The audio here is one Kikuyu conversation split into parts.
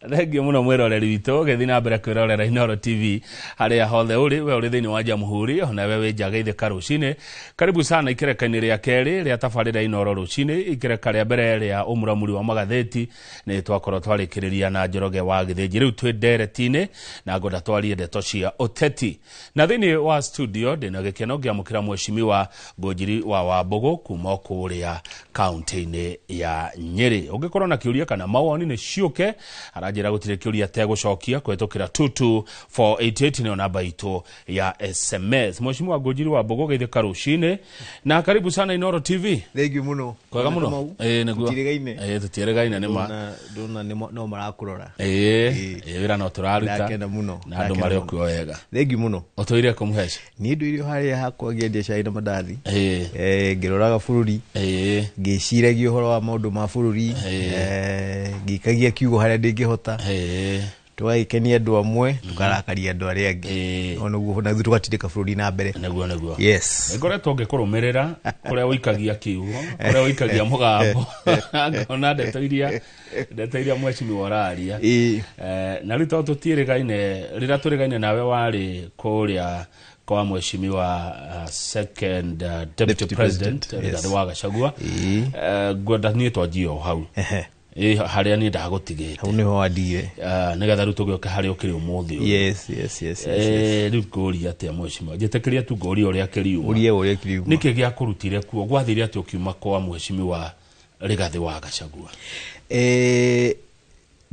Thengiũ mũno mwĩroreri witũ gĩthiĩ na mbere kwĩrorera Inooro TV harĩa hothe ũrĩ, we ũrĩ thĩinĩ wa Jamhuri ona we wĩ nja geithĩka rũcinĩ. Karibu sana ikereka-inĩ rĩa kerĩ rĩa tabarĩra Inooro rũcinĩ. Ikereka rĩa mbere rĩa ũmuramuri wa magathĩti nĩ twakorwo twarĩkĩrĩria na Njoroge wa Gĩthĩnji. Rĩu twĩ ndereti-inĩ na ngwenda twarie ndeto cia ũteti. Na thĩinĩ wa studio ndĩna gĩkeno ngĩamũkĩra mheshimiwa Ngũnjiri wa Wambũgũ kuma kũrĩa kaunti-inĩ ya Nyĩrĩ. Ũngĩkorwo na kĩũria kana mawoni nĩ ciũke, aranjĩra gũtirĩ kĩũria ategũcokia kũhĩtũkĩra 22488 nĩyo namba itũ ya SMS. Mheshimiwa Ngũnjiri wa Mbũgũ, geithĩka rũcinĩ na karibu sana Inooro TV. Thengiũ mũno. Kwega mũno. Ĩĩ nĩguo. Tũtirĩgaine. Ĩĩ tũtiĩrĩgaine nĩ ma. Ndona no marakũrora. Ĩĩ ĩĩ wĩra no tũraruta. Ndakena mũno. Na andũ marĩ o kuo wega. Thengiũ mũno. Ũtũire kũ Mũheci? Niĩ ndũire o harĩa hakwa ngĩendia cai na mandathi. Ĩĩ. Ngĩroraga bũrũri. Ĩĩ. Ngĩciragia ũhoro wa maũndũ ma bũrũri. Ngĩikagia kiugo harĩa ndingĩhota. Ĩĩ. Tũgagĩkenia andũ amwe, tũkarakaria andũ arĩa angĩ. Ĩĩ. O nĩguo, na ithuĩ tũgatindĩka bũrũri na mbere. Nĩguo nĩguo. Yes. Ngoretwo ngĩkũrũmĩrĩra kũrĩa ũikagia kiugo, kũrĩa ũikagia mũgambo, ngona ndeto iria mheshimiwa ũraria. Ĩĩ. Na rĩu tondũ tũtiĩrĩgaine, rĩrĩa tũrĩgaine nawe warĩ kũrĩa kwa mheshimiwa second deputy Deputy president, President, Rigathi yes. wa Gachagua. Ĩĩ. Ngwenda niĩ twanjie o hau. Ĩ harĩa niĩ ndagũtigĩte. Hau nĩho wandigire. Nĩgetha rĩu tũgĩũke harĩa ũkĩrĩ ũmũthĩ ũyũ. Yes. Rĩu ngũria atĩa mheshimiwa? Njĩtĩkĩria tu ngũrie ũrĩa kĩriuma. Ũrie ũrĩa kĩriuma. Nĩkĩ gĩakũrutire kuo? Gwathire atĩa ũkiuma kwa mheshimiwa Rigathi wa Gachagua?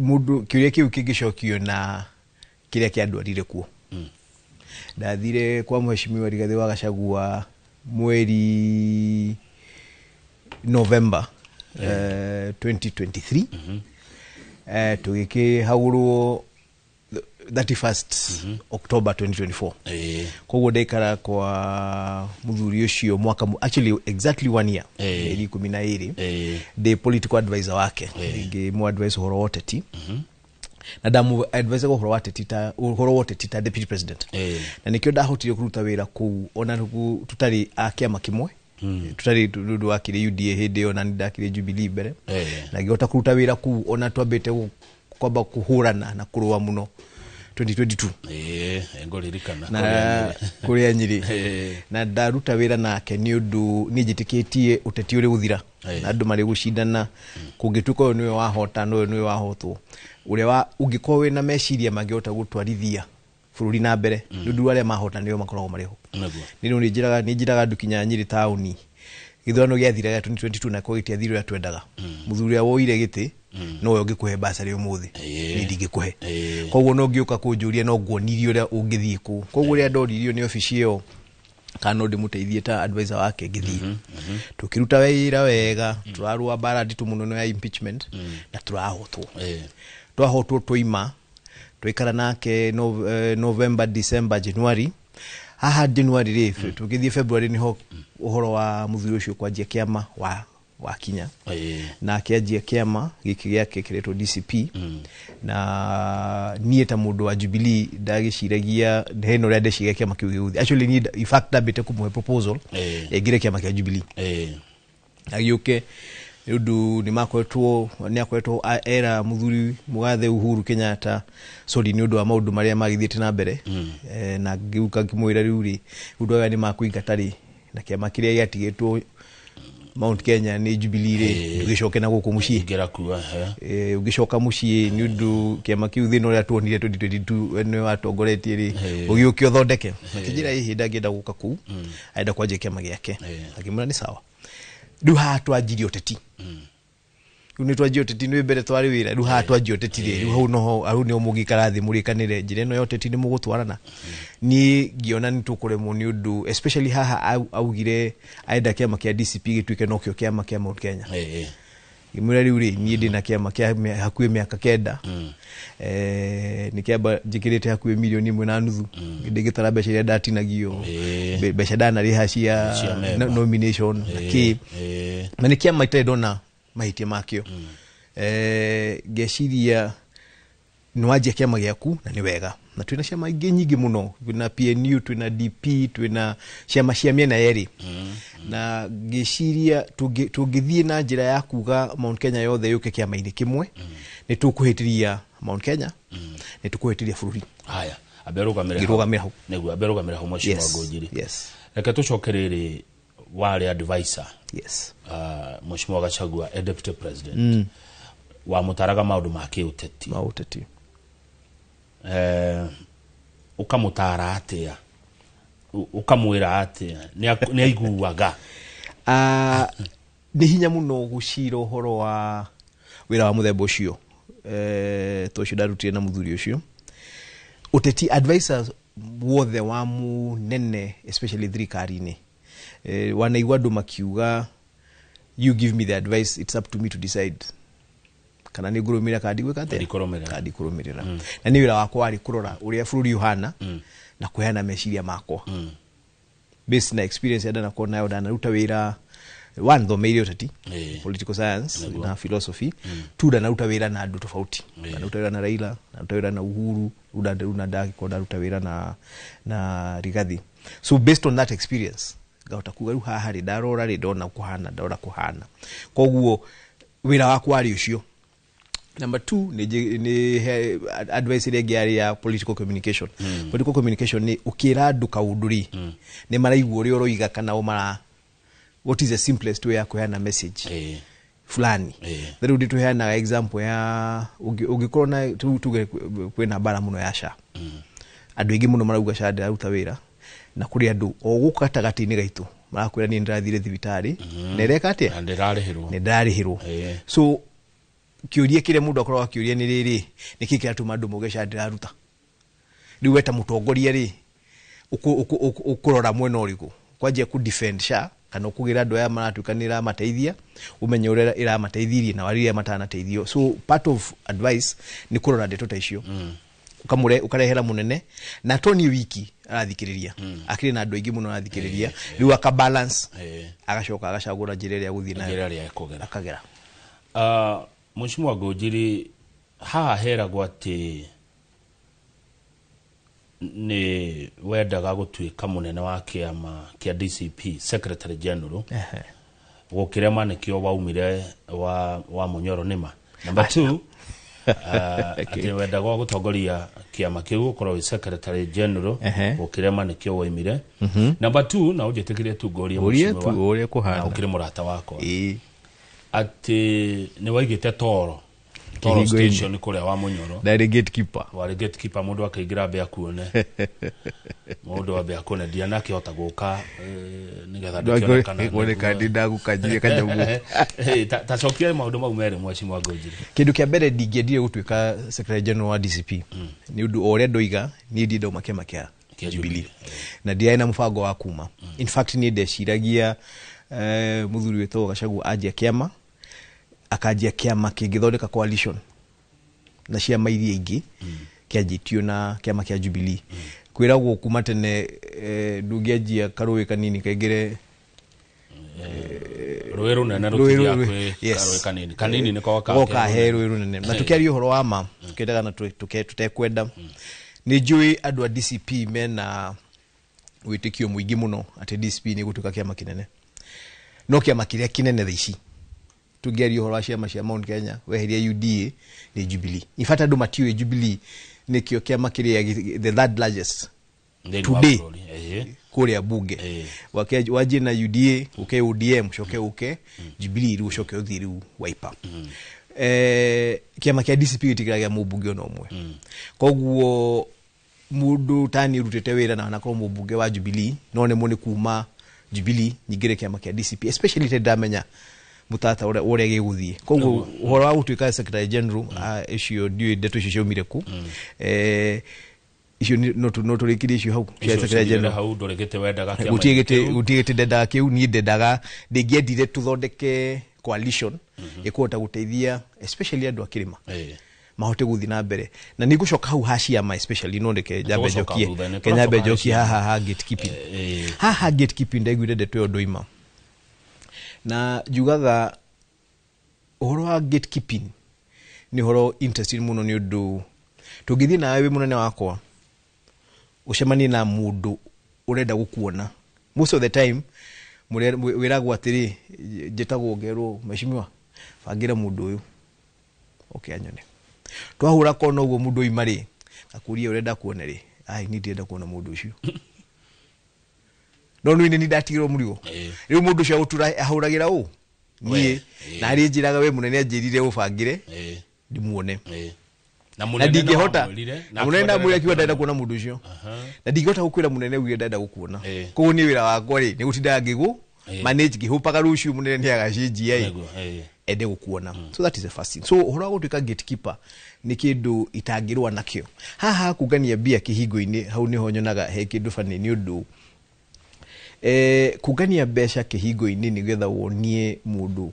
Mũndũ kĩũria kĩu kĩngĩcokio na kĩrĩa kĩandwarire kuo. Ndathire kwa mheshimiwa Rigathi wa Gachagua mweri November 2023, tũgĩkĩhagũrwo 31st October 2024. Koguo ndaikara kwa mũthuri ũcio mwaka actually exactly one year, mĩeri 12, ndĩ political advisor wake, ngĩmũ advise ũhoro wa ũteti, na ndamu advise ũhoro wa ũteti ta ũhoro wa ũteti ta deputy president. Na nĩkĩo ndahotire kũruta wĩra kũu ona tũtarĩ a kĩama kĩmwe, tũtarĩ ũndũ wakĩrĩ UDA hĩndĩ ĩyo na nĩ ndakĩrĩ Jubilee mbere, na ngĩhota kũruta wĩra kũu ona twambĩte kwamba kũhũrana na kũrũa mũno 2022. Ĩĩ, ngũririkana. Na kũrĩa Nyĩrĩ. Na ndaruta wĩra nake nĩ ũndũ niĩ njĩtĩkĩtie ũteti ũrĩ gũthira na andũ marĩ gũcindana, kũngĩtuĩka ũyũ nĩwe wahota na ũyũ nĩwe wahotwo, ũrĩa wa ũngĩkorwo wĩna meciria mangĩhota gũtwarithia bũrũri na mbere, nĩ ũndũ arĩa mahota nĩo makoragwo marĩ ho. Nĩ nĩ njĩraga andũ kinya Nyĩrĩ taũni, gĩthurano gĩathira gĩa 2022 na korwo gĩtiathire ũrĩa twendaga, mũthuri ũrĩa woire gĩtĩ nowe ũngĩkũhe basarĩ ũmũthĩ, niĩ ndingĩkũhe. Koguo no ngĩũka kũnjũria no nguonirie ũrĩa ũngĩthiĩ kũu. Koguo ũrĩa ndoririo nĩ obici ĩyo kana no ndĩmũteithie ta advisor wake, ngĩthiĩ tũkĩruta wĩra wega, tũrarũa mbara nditũ mũno ya impeachment na tũrahotwo. Twahotwo twaima twaikara nake November, December, January. Haha January rĩ, tũgĩthiĩ February nĩho ũhoro wa mũthuri ũcio kwanjia kĩama wa wakinya, na akĩanjia kĩama gĩkĩ gĩake kĩretwo DCP. Na niĩ ta mũndũ wa Jubilee ndagĩciragia hena ũrĩa ndeciragia kĩama kĩu gĩgũthiĩ. Actually niĩ in fact ndambĩte kũmũhe proposal aingĩre kĩama kĩa Jubilee, agĩũke, nĩ ũndũ nĩ makoretwo nĩ akoretwo era mũthuri mũgathe Uhuru Kenyatta sorry nĩ ũndũ wa maũndũ marĩa magĩthiĩte na mbere. Na ngĩũka ngĩmwĩra rĩu rĩ, ũndũ aya nĩ makũingata rĩ, na kĩama kĩrĩa gĩatigĩtwo Mount Kenya nĩ Jubilee rĩ, tũgĩcoke na gũkũ mũciĩ. Ingĩra kuo. Ũgĩcoka mũciĩ nĩ ũndũ kĩama kĩu thĩna ũrĩa tuonire 2022 nĩ watongoretie rĩ, ũgĩũke ũthondeke. Akĩnjĩra ĩhĩ ndangĩenda gũka kũu, arenda kwanjia kĩama gĩake. Akĩmwĩra nĩ sawa. Rĩu haha twanjirie ũteti, rĩu nĩ twanjia ũteti, nĩ mbere twarĩ wĩra, rĩu haha twanjia ũteti rĩ, rĩu hau noho hau nĩho mũngĩikara thĩ mũrĩkanĩre njĩra ĩno ya ũteti nĩ mũgũtwarana. Niĩ ngĩona nĩ tũkũremwo nĩ ũndũ especially haha augire arenda kĩama kĩa DCP gĩtuĩke nokĩo kĩama kĩa Mount Kenya. Ngĩmwĩra rĩu rĩ, niĩ ndĩna kĩama kĩa hakuhĩ mĩaka 9, nĩ kĩamba njĩkĩrĩte hakuhĩ 1.5 mirioni, ndĩgĩtara mbeca iria ndatinagio, mbeca ndanarĩha cia Cia member. Nomination na kĩ, na nĩ kĩama itarĩ ndona mahĩtia makĩo. Ngeciria nĩ wanjia kĩama gĩaku na nĩ wega, na twĩna ciama ingĩ nyingĩ mũno, twĩna PNU, twĩna DP, twĩna ciama cia mĩena yerĩ, na ngĩciria tũngĩthiĩ na njĩra ya kuga Mount Kenya yothe yũke kĩama-inĩ kĩmwe, nĩ tũkũhĩtĩria Mount Kenya nĩ tũkũhĩtĩria bũrũri. Haya, ambe rũgamĩre. Ngĩrũgamĩra hau. Nĩguo ambe rũgamĩre hau, mheshimiwa Ngũnjiri. Yes. Reke tũcoke rĩrĩ warĩ advisor, Yes. Mheshimiwa Gachagua e deputy president, wamũtaraga maũndũ ma kĩũteti. Ma ũteti. Ũkamũtara atĩa? Ũkamwĩra atĩa? Nĩ aiguaga? Ah, nĩ hinya mũno gũcira ũhoro wa wĩra wa mũthemba ũcio, to ũcio ndarutire na mũthuri ũcio. Ũteti, advisor wothe wa mũnene, especially thirikari-inĩ, wanaigua andũ makiuga, "You give me the advice, it's up to me to decide kana nĩ ngũrũmĩrĩra kana ndigwĩka atĩa." Ndikũrũmĩrĩra. Kana ndikũrũmĩrĩra. Na nĩ wĩra wakwa warĩ kũrora ũrĩa bũrũri ũhana na kũheana meciria makwa based na experience ya ndanakorwo nayo. Ndanaruta wĩra, one, thomeire ũteti, political science na philosophy. Two, ndanaruta wĩra na andũ tofauti. Ndanaruta wĩra na Raila, ndaruta wĩra na Uhuru, rĩu rĩu na ndagĩkorwo ndaruta wĩra na Rigathi. So based on that experience ngahota kuga rĩu haha rĩ, ndarora rĩ, ndona kũhana, ndora kũhana. Koguo wĩra wakwa warĩ ũcio. Number two, nĩ advice ĩrĩa ĩngĩ yarĩ ya political communication. Political communication nĩ ũkĩra andũ kaũndũ rĩ, nĩ maraigua ũrĩa ũroiga kana o mara, what is the simplest way ya kũheana message fulani. Rĩu ndĩtũheanaga example ya ũngĩkorwo na tuge kwĩna mbara mũno ya SHA. Andũ aingĩ mũno marauga SHA ndĩraruta wĩra, na kũrĩ andũ o gũkũ gatagatĩ-inĩ gaitũ marakwĩra, "Niĩ nĩndĩrathire thibitarĩ na ĩreka atĩa?" Na ndĩrarĩhĩrwo. Nĩ ndĩrarĩhĩrwo. So kĩũria kĩrĩa mũndũ akoragwo akĩũria nĩ rĩrĩ, nĩkĩ kĩratũma andũ mauge SHA ndĩraruta? Rĩu we ta mũtongoria rĩ, ũkũrora mwena ũrĩkũ? Kwanjia ku defend SHA kana ũkũgĩra andũ aya maratuĩka nĩ ĩramateithia, ũmenye ũrĩa ĩramateithirie na arĩa matanateithio. So part of advice nĩ kũrora ndeto ta icio, ukamure ukarehera munene, na to niĩ wiki arathikĩrĩria, akĩrĩ na andũ aingĩ mũno arathikĩrĩria. Rĩu aka balance, agacoka agacagũra njĩra ĩrĩa agũthiĩ nayo. Njĩra ĩrĩa ekũgera. Akagera. Mheshimiwa Ngũnjiri, haha heragwo atĩ nĩ wendaga gũtuĩka mũnene wa kĩama kĩa DCP, secretary general, gũkĩrema nĩkĩo waumire wa Munyoro. Nĩma? Number two, atĩ wendaga gũtongoria kĩama kĩu, ũkorwo wĩ secretary general, gũkĩrema nĩkĩo waumire. Number two, na ũnjĩtĩkĩrie tu ngũrie, Ũrie tu. mheshimiwa, Ũrĩa kũhana. na ũkĩrĩ mũrata wakwa, atĩ nĩ waigĩte toro Kĩhingo-inĩ. station kũrĩa wa Munyoro. Ndarĩ gatekeeper. Warĩ gatekeeper, mũndũ akaingĩra ambe akuone, mũndũ ambe akuone, ndianakĩhota gũka, nĩgetha ndũkĩonekana. Kuoneka ndĩ ndagũkanjirie kanyamũ. Ta cokia maũndũ mau merĩ, mheshimiwa Ngũnjiri. Kĩndũ kĩa mbere, ndingĩendire gũtuĩka secretary general wa DCP nĩ ũndũ o ũrĩa ndoiga, niĩ ndiĩ ndauma kĩama kĩa Kĩa Jubilee Jubilee. Na ndiarĩ na mũbango wa kuma. In fact, niĩ ndeciragia, mũthuri wĩtagwo Gachagua anjia kĩama, akanjia kĩama kĩngĩthondeka coalition na ciama iria ingĩ kĩanjĩtio na kĩama kĩa Jubilee. Kwĩragwo kuma tene, ndũngĩanjia karũĩ kanini kaingĩre rũĩ rũnene rũĩ rũtithiaga rũĩ- kwĩ yes. karũĩ kanini kanini, nĩko goka he rũĩ rũnene. Na tũkĩaria ũhoro wa ma, tũkĩendaga na tũtekwenda, nĩ njũĩ andũ a DCP mena wĩtĩkio mũingĩ mũno atĩ DCP nĩ gũtuĩka kĩama kĩnene. No kĩama kĩrĩa kĩnene thaa ici, tũngĩaria ũhoro wa ciama cia Mount Kenya, weheria UDA, nĩ Jubilee. In fact, andũ matiũĩ Jubilee nĩkĩo kĩama kĩrĩa the third largest thĩinĩ wa today bũrũri. Kũrĩa bunge. Wanjie na UDA, uke ODM, ucoke uke Jubilee, rĩu ũcoke ũthiĩ rĩu Wiper. Kĩama kĩa DCP gĩtigĩragia mũmbunge ona ũmwe. Koguo mũndũ tani ũrutĩte wĩra na anakorwo mũmbunge wa Jubilee, no nemwo nĩ kuma Jubilee nyingĩre kĩama kĩa DCP, especially te ndamenya mũtata ũrĩa gĩgũthiĩ. Koguo ũhoro wa gũtuĩka secretary general, icio ndiũĩ ndeto icio ciaumire kũ. Icio no tũrĩkĩrie icio hau cia Icio secretary cigĩrĩre general. Hau ndũrĩ gĩtĩ wendaga kĩama Gũtirĩ kĩu. gũtirĩ gĩtĩ ndendaga kĩu. Niĩ ndendaga, ndĩngĩendire tũthondeke coalition ĩkũhota gũteithia especially andũ a kĩrĩma mahote gũthiĩ na mbere. Na nĩ ngũcoka hau ha ciama especially, no ndeke njambe Tũgũcoka njokie thutha-inĩ, ke nyambe tũracoka harĩ njokie ciama. haha ha gatekeeping. Haha gatekeeping, ndaiguire ndeto ĩyo ndoima na njugaga ũhoro wa gatekeeping nĩ ũhoro interesting mũno, nĩ ũndũ tũngĩthiĩ nawe wĩ mũnene wakwa, ũcemanie na mũndũ ũrenda gũkuona, most of the time wĩragwo atĩrĩ, njĩtagwo ngerwo, "Mheshimiwa, bangĩra mũndũ ũyũ oke anyone." Twahũra kona ũguo mũndũ oima rĩ, akũria ũrenda kuona rĩ, ai niĩ ndirenda kuona mũndũ ũcio. No nĩ nĩ ndatigĩrwo mũrigo. Rĩu mũndũ ũcio agũtura ahũragĩra ũ niĩ, na arĩ njĩraga we mũnene anjĩrire ũbangĩre ndimuone. Na Na mũnene ndingĩhota, nĩwamwĩrire, na mũnene ndamwĩra akiuga ndenda kuona mũndũ ũcio, na ndingĩhota gũkwĩra mũnene ugire ndenda gũkuona. Koguo niĩ wĩra wakwa rĩ nĩ gũtindaga ngĩgũ manage ngĩhũpaga rũciũ mũnene nĩ agacenjia ĩ Nĩguo, ende gũkuona. So that is the first thing. So ũhoro wa gũtuĩka gatekeeper nĩ kĩndũ itangĩrũa nakĩo. Haha kungania mbia kĩhingo-inĩ, hau nĩho nyonaga he kĩndũ bani, nĩ ũndũ kungania mbeca kĩhingo-inĩ nĩgetha wonie mũndũ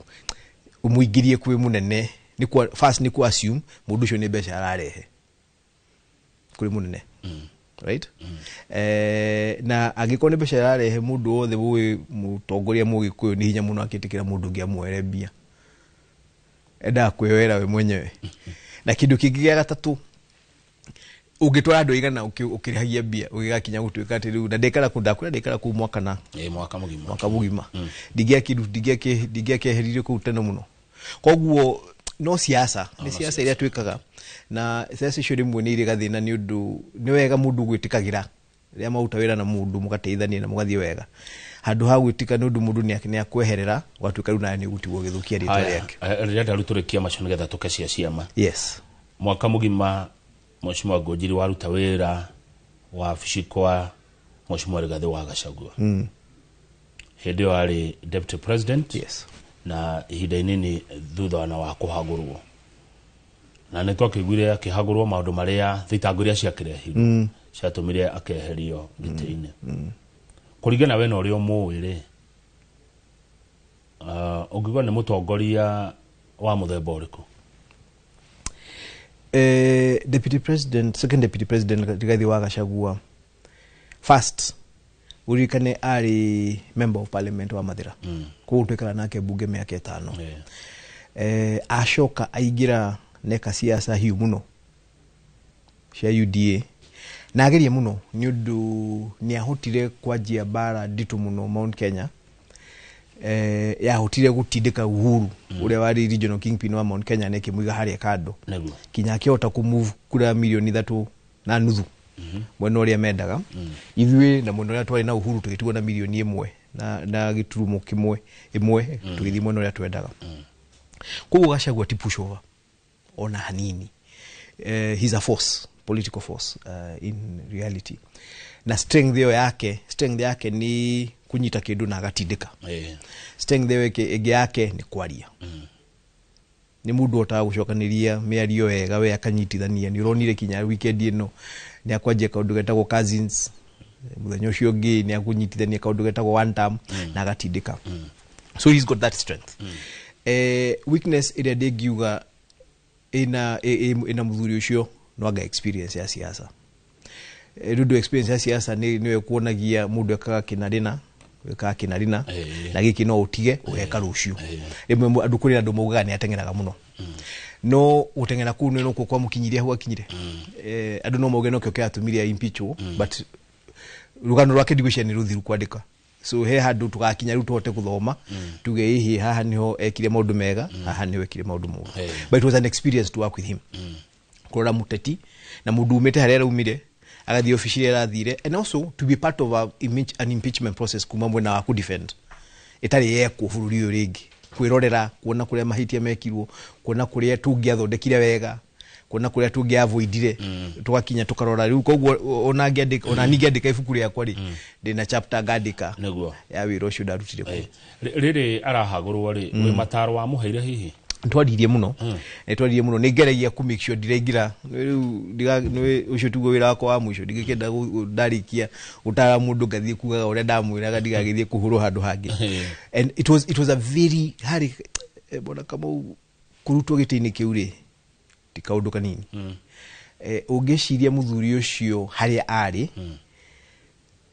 ũmũingĩrie kwĩ mũnene nĩ kwa, first nĩ ku assume mũndũ ũcio nĩ mbeca ararehe kũrĩ mũnene, right? Na angĩkorwo nĩ mbeca ararehe, mũndũ wothe ũĩ mũtongoria mũgĩkũyũ nĩ hinya mũno akĩtĩkĩra mũndũ ũngĩ amuoere mbia, endaga kwĩyoera we mwenyewe. Na kĩndũ kĩngĩ gĩa gatatũ, ũngĩtwara andũ aigana ũkĩrĩhagia mbia ũgĩgakinya gũtuĩka atĩ rĩu na ndĩkara kũu, ndakwĩra ndĩkara kũu mwaka na Mwaka mũgima. Mwaka mũgima. Ndingĩakĩeheririo kũu tene mũno. Koguo no siasa nĩ siasa iria twĩkaga, na siasa icio rĩmwe nĩ irĩ gathĩna, nĩ ũndũ nĩ wega mũndũ gwĩtĩkagĩra rĩrĩa maruta wĩra na mũndũ mũgateithania na mũgathiĩ wega, handũ ha gwĩtĩka nĩ ũndũ mũndũ nĩ akweherera, ũgatuĩka rĩu nawe nĩ ũgũtigwo ũgĩthũkia rĩtwa rĩake. Rĩrĩa rĩu tũrĩkia macio nĩgetha tũke cia ciama. Yes. Mwaka mũgima Mheshimiwa Ngũnjiri waruta wĩra wabici kwa Mheshimiwa Rigathĩ wa Gachagua, hĩndĩ ĩyo arĩ deputy president, na ihinda inini thutha na wa kũhagũrwo, na nĩ twakĩiguire akĩhagũrwo maũndũ marĩa thitango iria ciakĩrehirwo ciatũmire akeherio gĩtĩ-inĩ. Kũringana we na ũrĩa ũmũĩ rĩ, ũngiuga nĩ mũtongoria wa mũthemba ũrĩkũ? Deputy president, second deputy president Rigathi wa Gachagua, first uririkane arĩ member of parliament wa Mathira, koguo twikara nake bunge mĩaka 5. Acoka aingĩra neka siasa hiũ mũno cia UDA na ageria mũno, nĩ ũndũ nĩ ahotire kwanjia mbara nditũ mũno Mount Kenya, yahotire gũtindĩka Uhuru ũrĩa warĩ regional kingpin wa Mount Kenya na ĩkĩmũiga harĩa kando, kinya akĩhota kũmove kura milioni 3.5 mwena ũrĩa mendaga ithuĩ, na mwena ũrĩa twarĩ na Uhuru tũgĩtigwo na milioni 1 na gĩturumo kĩmwe ĩmwe, tũgĩthiĩ mwena ũrĩa twendaga. Koguo Gachagua ti pushover ona hanini. He's a force, political force in reality, na strength ĩyo yake, strength yake nĩ kũnyita kĩndũ na agatindĩka. Strength ĩyo ĩngĩ yake nĩ kwaria. Nĩ mũndũ ũhotaga gũcokanĩria mĩario wega we akanyitithania. Nĩ ũronire kinya weekend ĩno nĩ akwanjia kaũndũ getagwo cousins, mũthenya ũcio ũngĩ nĩ akũnyitithania kaũndũ getagwo one term na agatindĩka. So he's got that strength. Weakness ĩrĩa ndĩngiuga ĩna mũthuri ũcio no anga experience ya siasa. Rĩu ndũ experience ya siasa nĩ nĩwe kuonagia mũndũ ekaga kĩna rĩna, wĩkaga kĩna rĩna, na gĩkĩ no ũtige ũgeka rũciũ. Rĩmwe andũ, kũrĩ andũ maugaga nĩ ateng'eraga mũno, no gũteng'era kũu nĩ nokuo kwamũkinyirie hau akinyire. Andũ no mauge nokĩo kĩratũmire impeachwo, but rũgano rwake ndigwĩciria nĩ rũthiru kwandĩka, so he handũ tũgakinya rĩu tũhote gũthoma tuge ĩhĩ haha nĩho ekire maũndũ mega, haha nĩho ekire maũndũ moru. But it was an experience to work with him, kũrora mũteti na mũndũ umĩte harĩa araumire agathiĩ obici ĩrĩa arathire, and also to be part of an impeachment process kuma mwena wa kudefend ĩtarĩ yekwo bũrũri ũyũ rĩngĩ, kwĩrorera kuona kũrĩa mahĩtia mekirwo, kuona kũrĩa tũngĩathondekire wega, kuona kũrĩa tũngĩavoidire, tũgakinya tũkarora rĩu. Koguo ona ngĩandĩka, ona niĩ ngĩandĩka ibuku rĩakwa rĩ, ndĩna chapter ngandĩka ya wĩra ũcio ndarutire kũu. Rĩrĩ arahagũrwo rĩ, wĩ mataro wamũheire hihi? Twaririe mũno, nĩ twaririe mũno. Nĩ ngeragia kũ make sure ndiraingĩra rĩu nĩ ũcio tiguo wĩra wakwa wa mũico. Ndingĩkĩenda ndarĩkia gũtara mũndũ ngathiĩ kugaga ũrĩa ndamwĩraga, ndigagĩthiĩ kũhũrwo handũ hangĩ. And it was a very harĩ bwana Kamau kũrutwo gĩtĩ-inĩ kĩu rĩ ti kaũndũ kanini. Ũngĩciria mũthuri ũcio harĩa arĩ,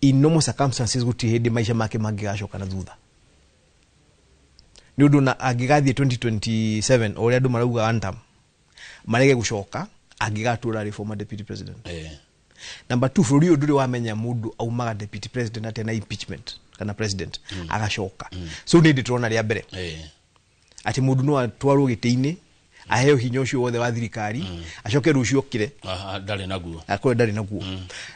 in normal circumstances gũtirĩ hĩndĩ maica make mangĩgacoka na thutha, nĩ ũndũ na angĩgathiĩ 2027 o ũrĩa andũ marauga one term marege gũcoka, angĩgatũra arĩ former deputy president. Number two, bũrũri ũyũ ndũrĩ wamenya mũndũ aumaga deputy president atĩa na impeachment kana president agacoka. So nĩ ndĩ tũrona rĩa mbere atĩ mũndũ no atwarwo gĩtĩ-inĩ Aheo hinya ũcio wothe wa thirikari, acoke rũciũ okire ndarĩ naguo, akorwo ndarĩ naguo.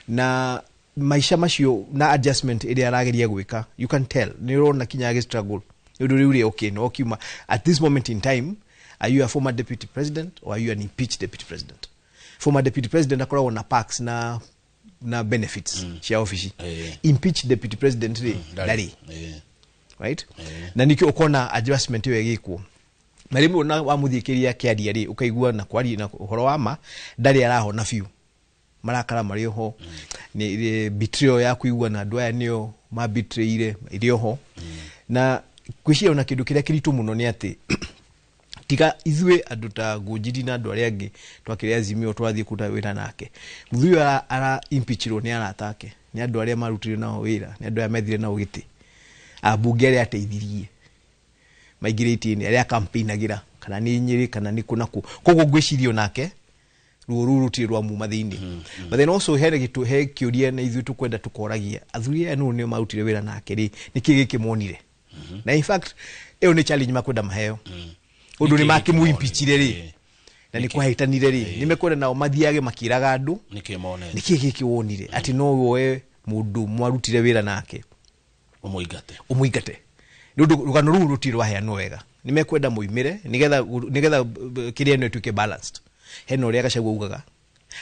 Na maica macio na adjustment ĩrĩa arageria gwĩka, you can tell nĩ ũrona kinya agĩ struggle nĩ ũndũ rĩu rĩ, okay, no kiuma at this moment in time, are you a former deputy president or are you an impeached deputy president? Former deputy president akoragwo na perks na benefits cia ofici. Impeached deputy president rĩ, ndarĩ. Right, na nikio ukona adjustment ĩyo ĩgĩkwo, na rĩmwe ona wamũthikĩria akĩaria rĩ, ũkaigua na kwaria na ũhoro wa ma ndarĩ arahona biũ, marakara marĩ oho, nĩ betrayal ya kuigua na andũ aya nĩo mabetrayire ĩrĩ oho. Na ngwĩciria ona kĩndũ kĩrĩa kĩritũ mũno nĩ atĩ tiga ithuĩ andũ ta Ngũnjiri na andũ arĩa angĩ twakĩrĩ Azimio twathiĩ kũruta wĩra nake, mũthuri ũyũ ara impeachirwo nĩ arata ake, nĩ andũ arĩa marutire nao wĩra, nĩ andũ arĩa methire nao gĩtĩ, ambunge arĩa ateithirie maingĩre itĩ-inĩ, arĩa campaignagĩra, kana nĩ Nyĩrĩ kana nĩ kũ na kũ. Koguo ngwĩciria onake ruo rũu rũtirĩ rwa muma thĩinĩ. But then also he gĩtũ, he kĩũria na ithuĩ tũkwenda tũkoragia athuri aya nũ nĩo marutire wĩra nake rĩ, nĩkĩ gĩkĩ monire? Na in fact ĩyo nĩ challenge makwenda maheo, ũndũ nĩ Nĩkĩ gĩkĩ makĩmũimpichire rĩ, monire? Na nĩ kwahĩtanire rĩ, nĩ mekwenda nao mathiage makĩraga andũ nĩkĩ monete, nĩkĩ gĩkĩ wonire atĩ no woe mũndũ mwarutire wĩra nake ũmũingate, ũmũingate? Nĩ ũndũ rũgano rũu rũtirĩ rwaheanwo wega. Nĩ mekwenda moimĩre nĩgetha kĩrĩa ĩno ĩtuĩke balanced. Hena ũrĩa Gachagua augaga,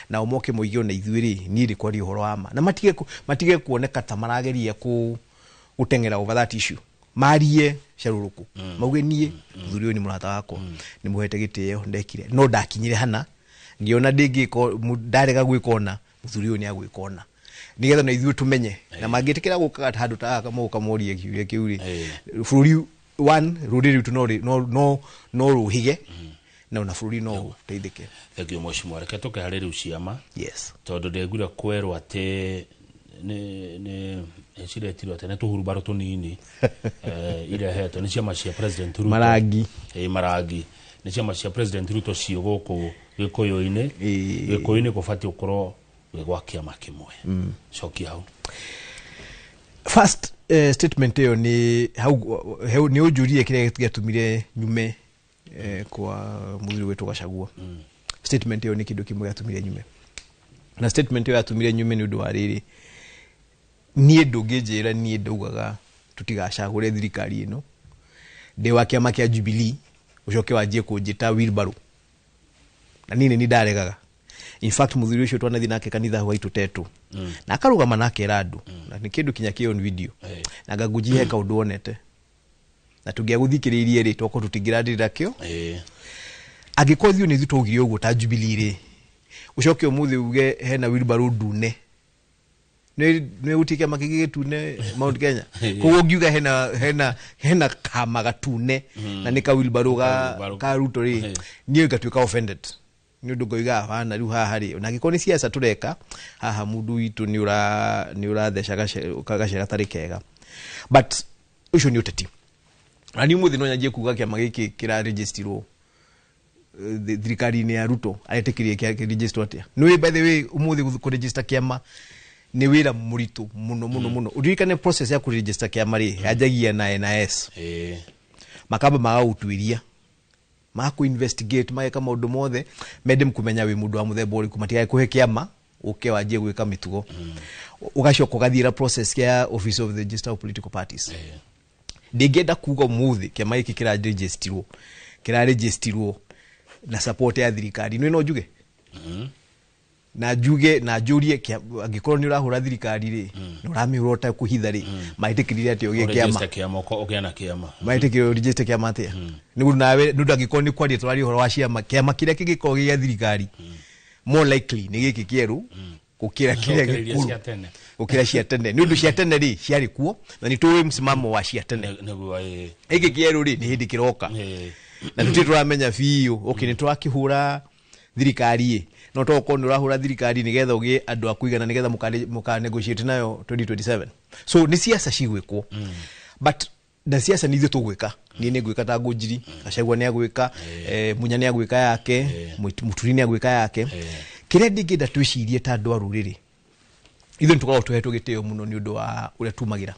nao moke moige ona ithuĩ rĩ, niĩ ndĩ kwaria ũhoro wa ma, na matige kuoneka ta marageria gũteng'era over that issue. Marie carũrũkũ, mauge niĩ mũthuri ũyũ nĩ mũrata wakwa, nĩ mũhete gĩtĩo, ndekire no ndakinyire hana ngĩona ndĩngĩka ndarega gwĩka ona mũthuri ũyũ nĩ agwĩka ona, nĩgetha na ithuĩ tũmenye na mangĩtĩkĩra gũka handũ ta gaka moka morie kĩũria kĩu rĩ, bũrũri one rũrĩrĩ rwitũ no rũhige na ona bũrũri no ũteithĩke. Thank you, mheshimiwa. Reke tũke harĩ rĩu ciama, Yes. Tondũ ndĩguire kwerwo atĩ nĩ ciretirwo atĩ nĩ tũhurumbarũ tũnini irehetwo nĩ ciama cia President Ruto. Marangi. Marangi nĩ ciama cia President Ruto ciĩ gũkũ Gĩkũyũ-inĩ. Gĩkũyũ-inĩ gũbatiĩ gũkorwo gwĩ gwa kĩama kĩmwe. Cokia hau. First, statement ĩyo nĩ hau nĩ ũnjũrie kĩrĩa gĩatũmire nyume kwa mũthuri witũ Gachagua. Statement ĩyo nĩ kĩndũ kĩmwe gĩatũmire nyume, na statement ĩyo yatũmire nyume nĩ ũndũ wa rĩrĩ, niĩ ndũngĩnjĩra niĩ ndaugaga tũtigacagũre thirikari ĩno ndĩ wa kĩama kĩa Jubilee, ũcoke wanjie kũnjĩta wheelbarrow, na niĩ nĩ ndaregaga. In fact mũthuri ũcio twanathiĩ nake kanitha gwaitũ tetũ, na akarũgama na akera andũ, na nĩ kĩndũ kinya kĩ on video, na ngangũnji he kaũndũ wonete na tũngĩagũthikĩrĩirie rĩ, tokorwo tũtingĩrandĩrĩra kĩo. Angĩkorwo ithuĩ nĩ ithuĩ twaugire ũguo ta Jubilee rĩ, ũcoke ũmũthĩ uge hena wheelbarrow ndune, nĩ gũtirĩ kĩama kĩngĩ gĩtune Mount Kenya. Koguo ngiuga hena kama gatune na nĩ ka wheelbarrow ga Wheelbarrow. ka Ruto rĩ, niĩ ngatuĩka offended, nĩ ũndũ ngoiga hapana, rĩu haha rĩ, ona angĩkorwo nĩ siasa tũreka haha, mũndũ witũ nĩ ũratheca gacere gatarĩ kega. But ũcio nĩ ũteti, na niĩ ũmũthĩ no nyanjie kuga kĩama gĩkĩ kĩraregistirwo thirikari-inĩ ya Ruto, aretĩkĩrie kĩregisterwo atĩa? Nĩ by the way ũmũthĩ kũregister kĩama nĩ wĩra mũritũ mũno mũno mũno. Ũririkane process ya kũregister kĩama rĩ, yanjagia na NIS. Makamba magagũtuĩria, makũ investigate, mageka maũndũ mothe, mende kũmenya wĩ mũndũ wa mũthemba ũrĩkũ, matigae kũhe kĩama ũke wanjie gwĩka mĩtugo. Ũgacoka ũgathiĩra process ya Office of the Register of Political Parties. Ndingĩenda kuga ũmũthĩ kĩama gĩkĩ kĩraregistirwo na support ya thirikari. Nĩ no njuge na njuge na njũrie, angĩkorwo nĩ ũrahũra thirikari rĩ, na ũramĩhũra ũtakũhitha rĩ, maĩtĩkĩrire atĩ ũgĩe kĩama? Ũregister kĩama, ũgĩe na kĩama. Maĩtĩkĩrire ũregister kĩama atĩa? Nĩ ũndũ nawe, nĩ ũndũ angĩkorwo nĩ kwaria tũraria ũhoro wa ciama, kĩama kĩrĩa kĩngĩkorwo gĩ gĩa thirikari more likely nĩ gĩkĩ kĩerũ gũkĩra kĩrĩa Gũkĩra iria gĩkũrũ. Cia tene. Gũkĩra cia tene, nĩ ũndũ cia tene rĩ, ciarĩ kuo na nĩ tũĩ msimamo wa cia tene. Nĩguo. Gĩkĩ kĩerũ rĩ, nĩ hĩndĩ kĩroka na tũtirĩ tũramenya biũ. Okay, nĩ tũrakĩhũra thirikari ĩ, no to ũkorwo nĩ ũrahũra thirikari nĩgetha ũgĩe andũ a kũigana, nĩgetha mũka negotiate nayo 2027. So nĩ siasa cigwĩkwo, but na siasa nĩ ithuĩ tũgwĩka. Niĩ nĩ ngwĩka ta Ngũnjiri, Gachagua nĩ agwĩka, Munya nĩ agwĩka yake, Mũturi nĩ agwĩka yake. Kĩrĩa ndingĩenda twĩcirie ta andũ a rũrĩrĩ, ithuĩ nĩ tũkoragwo tũhetwo gĩtĩo mũno nĩ ũndũ wa ũrĩa tumagĩra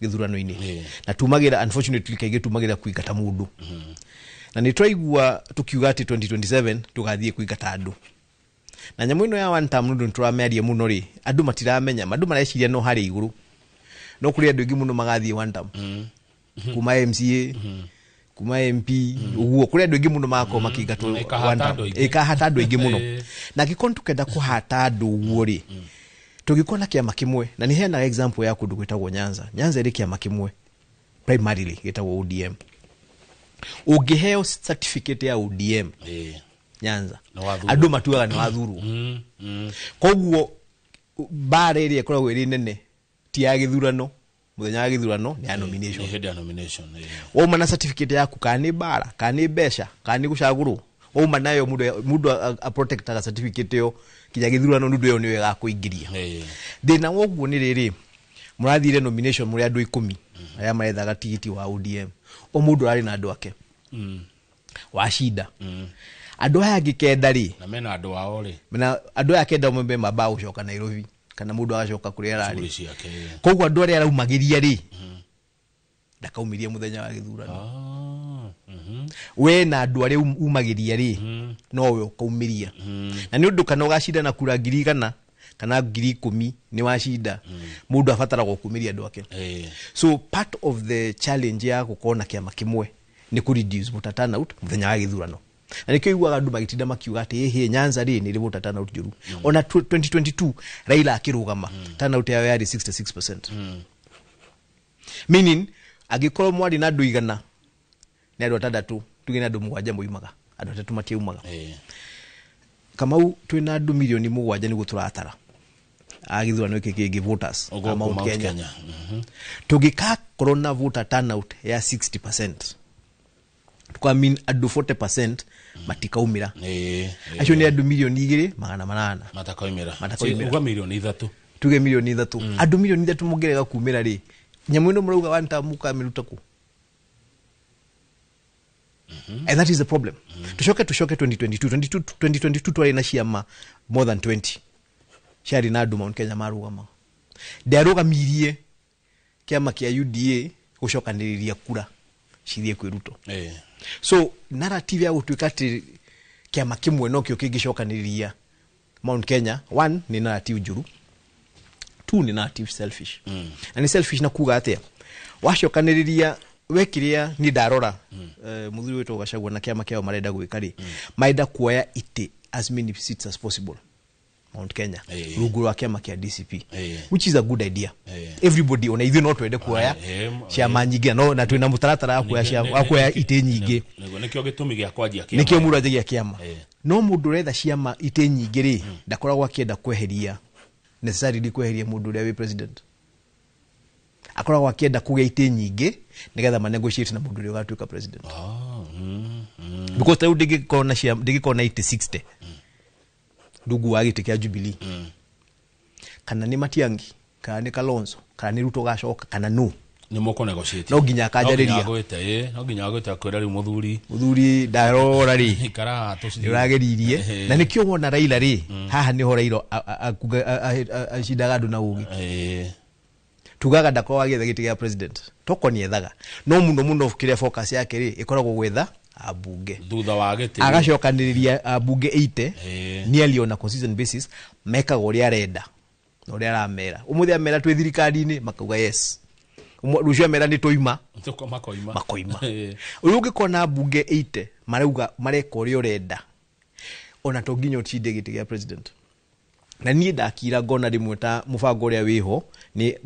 gĩthurano-inĩ, na tumagĩra, unfortunately kaingĩ tumagĩra kũingata mũndũ. Na nĩ twaigua tũkiuga atĩ 2027 tũgathiĩ kũingata andũ. Na nyamũ ĩno ya one term nĩ ũndũ nĩtũramĩaria mũno rĩ, andũ matiramenya, andũ mareciria no harĩa igũrũ. No kũrĩ andũ aingĩ mũno magathiĩ one term. Kuma MCA, kuma MP, ũguo kũrĩ andũ aingĩ mũno magakorwo makĩingatwo Ĩkahata one term. andũ aingĩ. Ĩkahata andũ aingĩ mũno. Na angĩkorwo nĩtũkenda kũhata andũ ũguo rĩ, tũngĩkorwo na kĩama kĩmwe, na nĩ heanaga example ya kũndũ gwĩtagwo Nyanza. Nyanza ĩrĩ kĩama kĩmwe primarily gĩtagwo ODM. Ũngĩheo certificate ya ODM Nyanza, Nĩ wathurwo. andũ matuaga nĩ wathurwo. Koguo mbara ĩrĩa ĩkoragwo ĩrĩ nene ti ya gĩthurano, mũthenya wa gĩthurano nĩ ya nomination. Nĩ hĩndĩ ya nomination. Wauma na certificate yaku, kana nĩ mbara, kana nĩ mbeca, kana nĩ gũcagũrwo, wauma nayo mũndũ aprotectaga certificate ĩyo kinya gĩthurano, nĩ ũndũ ĩyo nĩyo ĩgakũingĩria. Thĩna wa ũguo nĩ rĩrĩ, mũrathire nomination mũrĩ andũ 10 arĩa marethaga tigiti wa ODM, o mũndũ ararĩ na andũ ake. Wacinda andũ aya angĩ 9 rĩ, na mena andũ ao rĩ, mena andũ aya 9 mambe mambaga gũcoka Nairobi, kana mũndũ agacoka kũrĩa ararĩ. Shughuli ciake. Koguo andũ arĩa araumagĩria rĩ, ndakaumĩria mũthenya wa gĩthurano. We na andũ arĩa umagĩria rĩ, nowe ũkaumĩria. Na nĩ ũndũ kana ũgacinda na kura 100,000 kana 10,000, nĩ wacinda, mũndũ abataraga kumĩria andũ ake. So part of the challenge ya gũkorwo na kĩama kĩmwe nĩ kũ reduce voter turnout mũthenya wa gĩthurano. Na nĩkĩo iguaga andũ magĩtinda makiuga atĩ ĩhĩ Nyanza rĩ nĩ ĩrĩ voter turnout njũru. Ona 2022 Raila akĩrũgama, turnout yao yarĩ 66%. Meaning angĩkorwo mwarĩ na andũ 100, nĩ andũ 6, tuge nĩ andũ 7 moimaga, andũ 3 matiaumaga. Kamau twĩna andũ 7 million nĩguo tũratara a gĩthurano gĩkĩ kĩngĩ, voters a Mount Mount Kenya. Kenya. Tũngĩkakorwo na voter turnout ya 60%, tuka mean andũ 40% matikaumĩra. Acio nĩ andũ 2,800,000 Matakaumĩra. Matakaumĩra. Uga 3 million. Tuge 3 million. Andũ 3 million mũngĩrega kumĩra rĩ, nyamũ ĩno mũrauga one term mũkamĩruta kũ? And that is the problem. Tucoke 2022. 2022 twarĩ na ciama more than 20 ciarĩ na andũ Mount Kenya marũgamaga. Ndiarũgamirie kĩama kĩa UDA gũcokanĩrĩria kura cithiĩ kwĩ Ruto. So narrative ya gũtuĩka atĩ kĩama kĩmwe nokĩo kĩngĩcokanĩrĩria Mount Kenya, one, nĩ narrative njũru, two, nĩ narrative selfish. Na nĩ selfish na kuga atĩa, wacokanĩrĩria we kĩrĩa niĩ ndarora, mũthuri wĩtwo Gachagua na kĩama kĩao marenda gwĩka rĩ, marenda kuoya itĩ as many seats as possible Mount Kenya rungu rwa kĩama kĩa DCP, which is a good idea. Everybody, ona ithuĩ no twende kuoya ciama nyingĩ, no na twĩna mũtaratara wa kuoya wa kuoya itĩ nyingĩ. Nĩguo nĩkĩo gĩtũmi gĩa kwanjia kĩama. Nĩkĩo mũndũ anjagia kĩama. No mũndũ ũretha ciama itĩ nyingĩ rĩ, ndakoragwo akĩenda kweheria necessarily kweheria mũndũ ũrĩa wĩ president, akoragwo akĩenda kũgĩa itĩ nyingĩ nĩgetha ma negotiate na mũndũ ũrĩa ũgatuĩka president. Because tarĩu ndingĩkorwo na ndingĩkorwo na itĩ 60 rungu wa gĩtĩ kĩa Jubilee, kana nĩ Matiang'i, kana nĩ Kalonzo, kana nĩ Ruto gacoka, kana no Nĩ mũkũ negotiate. No nginya akanjarĩria. No nginya agwĩte, no nginya agwĩte akwĩra rĩu mũthuri, Mũthuri, ndarora rĩ, ikara haha tũcithie. Nĩ ũrageririe. Na nĩkĩo wona Raila rĩ, haha nĩho Raila acindaga andũ na ũgĩ. Tugaga ndakoragwo agĩetha gĩtĩ gĩa president, toko nĩethaga, no mũno mũno kĩrĩa focus yake rĩ ĩkoragwo gwetha ambunge. Thutha wa gĩtĩ. Agacokanĩrĩria ambunge 80 nearly on a consistent basis, mekaga ũrĩa arenda na ũrĩa aramera. Ũmũthĩ amera twĩ thirikari-inĩ, makauga yes. Rũciũ amera nĩ tũima, Makoima. Makoima. Ũrĩa ũngĩkorwo na mbunge 80 marauga mareka ũrĩa ũrenda, ona to nginya ũcinde gĩtĩ gĩa president. Na niĩ ndakira ngona rĩmwe ta mũbango ũrĩa wĩho nĩ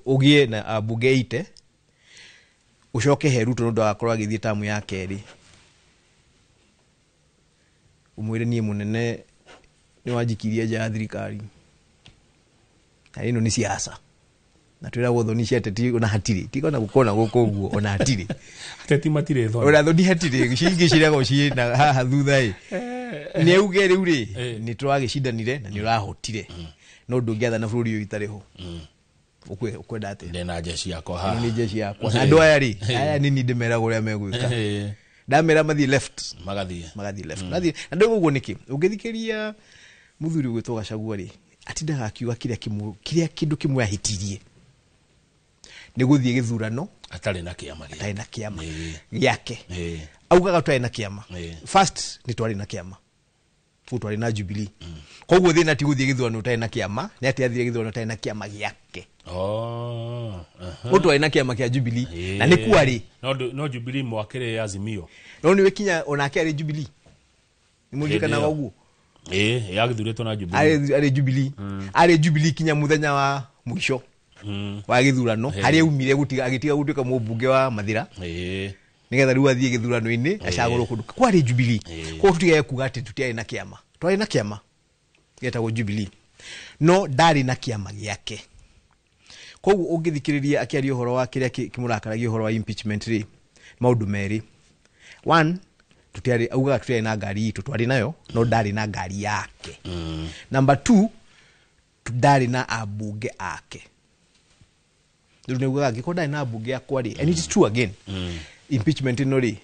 ũgĩe na ambunge 80, ũcoke he Ruto nĩ ũndũ agakorwo agĩthiĩ tamu ya kerĩ, ũmwĩre niĩ mũnene nĩ wanjikirie nja ya thirikari, na ĩno nĩ siasa, na twĩragwo thoni cia ateti ona hatirĩ, tiga ona gũkorwo na gũkũ ũguo, ona hatirĩ. Ateti matirĩ thoni. Ona thoni hatirĩ, cingĩ ciragwo ciĩ na haha thutha ĩ. Nĩ auge rĩu rĩ, nĩ tũragĩcindanire na nĩ ũrahotire, no ndũngĩathana bũrũri ũyũ itarĩ ho. Ũkwenda atĩa? Ndĩna jeshi yakwa Ĩno haha. nĩ jeshi yakwa, na andũ aya rĩ, aya nĩ niĩ ndĩmeraga ũrĩa megwĩka. Ndamera mathiĩ left, Magathiĩ. Magathiĩ left. Mathiĩ na ndauga ũguo nĩkĩ, ũngĩthikĩria mũthuri ũgwĩtwo Gachagua rĩ, atindaga akiuga kĩrĩa kĩmwe, kĩrĩa kĩndũ kĩmwe ahĩtirie nĩ gũthiĩ gĩthurano atarĩ na kĩama gĩake. Atarĩ na kĩama gĩake. Augaga twarĩ na kĩama. First, nĩ twarĩ na kĩama kũu, twarĩ na Jubilee. Koguo thĩna ti gũthiĩ gĩthurano ũtarĩ na kĩama, nĩ atĩ athire gĩthurano ũtarĩ na kĩama gĩake. Oh, aha. Ũũ twarĩ na kĩama kĩa Jubilee na nĩ kwarĩ. No Jubilee mwakĩrĩ Azimio. No nĩwe kinya onake arĩ Jubilee, nĩ mũririkanaga Hĩndĩ ĩyo. ũguo? Ĩĩ, yagĩthurĩtwo na Jubilee. Arĩ Jubilee, arĩ Jubilee kinya mũthenya wa mũico wa gĩthurano, harĩa aumire gũtiga, agĩtiga gũtuĩka mũmbunge wa Mathira nĩgetha rĩu athiĩ gĩthurano-inĩ acagũrwo kũndũ kwarĩ Jubilee. Koguo tũtigage kuga atĩ tũtiarĩ na kĩama. Twarĩ na kĩama gĩetagwo Jubilee, no ndarĩ na kĩama gĩake. Koguo ũngĩthikĩrĩria akĩaria ũhoro wa kĩrĩa kĩmũrakaragia ũhoro wa impeachment rĩ, maũndũ merĩ. One, tũtiarĩ, augaga tũtiarĩ na ngari itũ. Twarĩ nayo, no ndarĩ na ngari yake. Number two, ndarĩ na ambunge ake. Rĩu nĩaugaga angĩkorwo ndarĩ na ambunge akwa rĩ, and it is true again, impeachment ĩno rĩ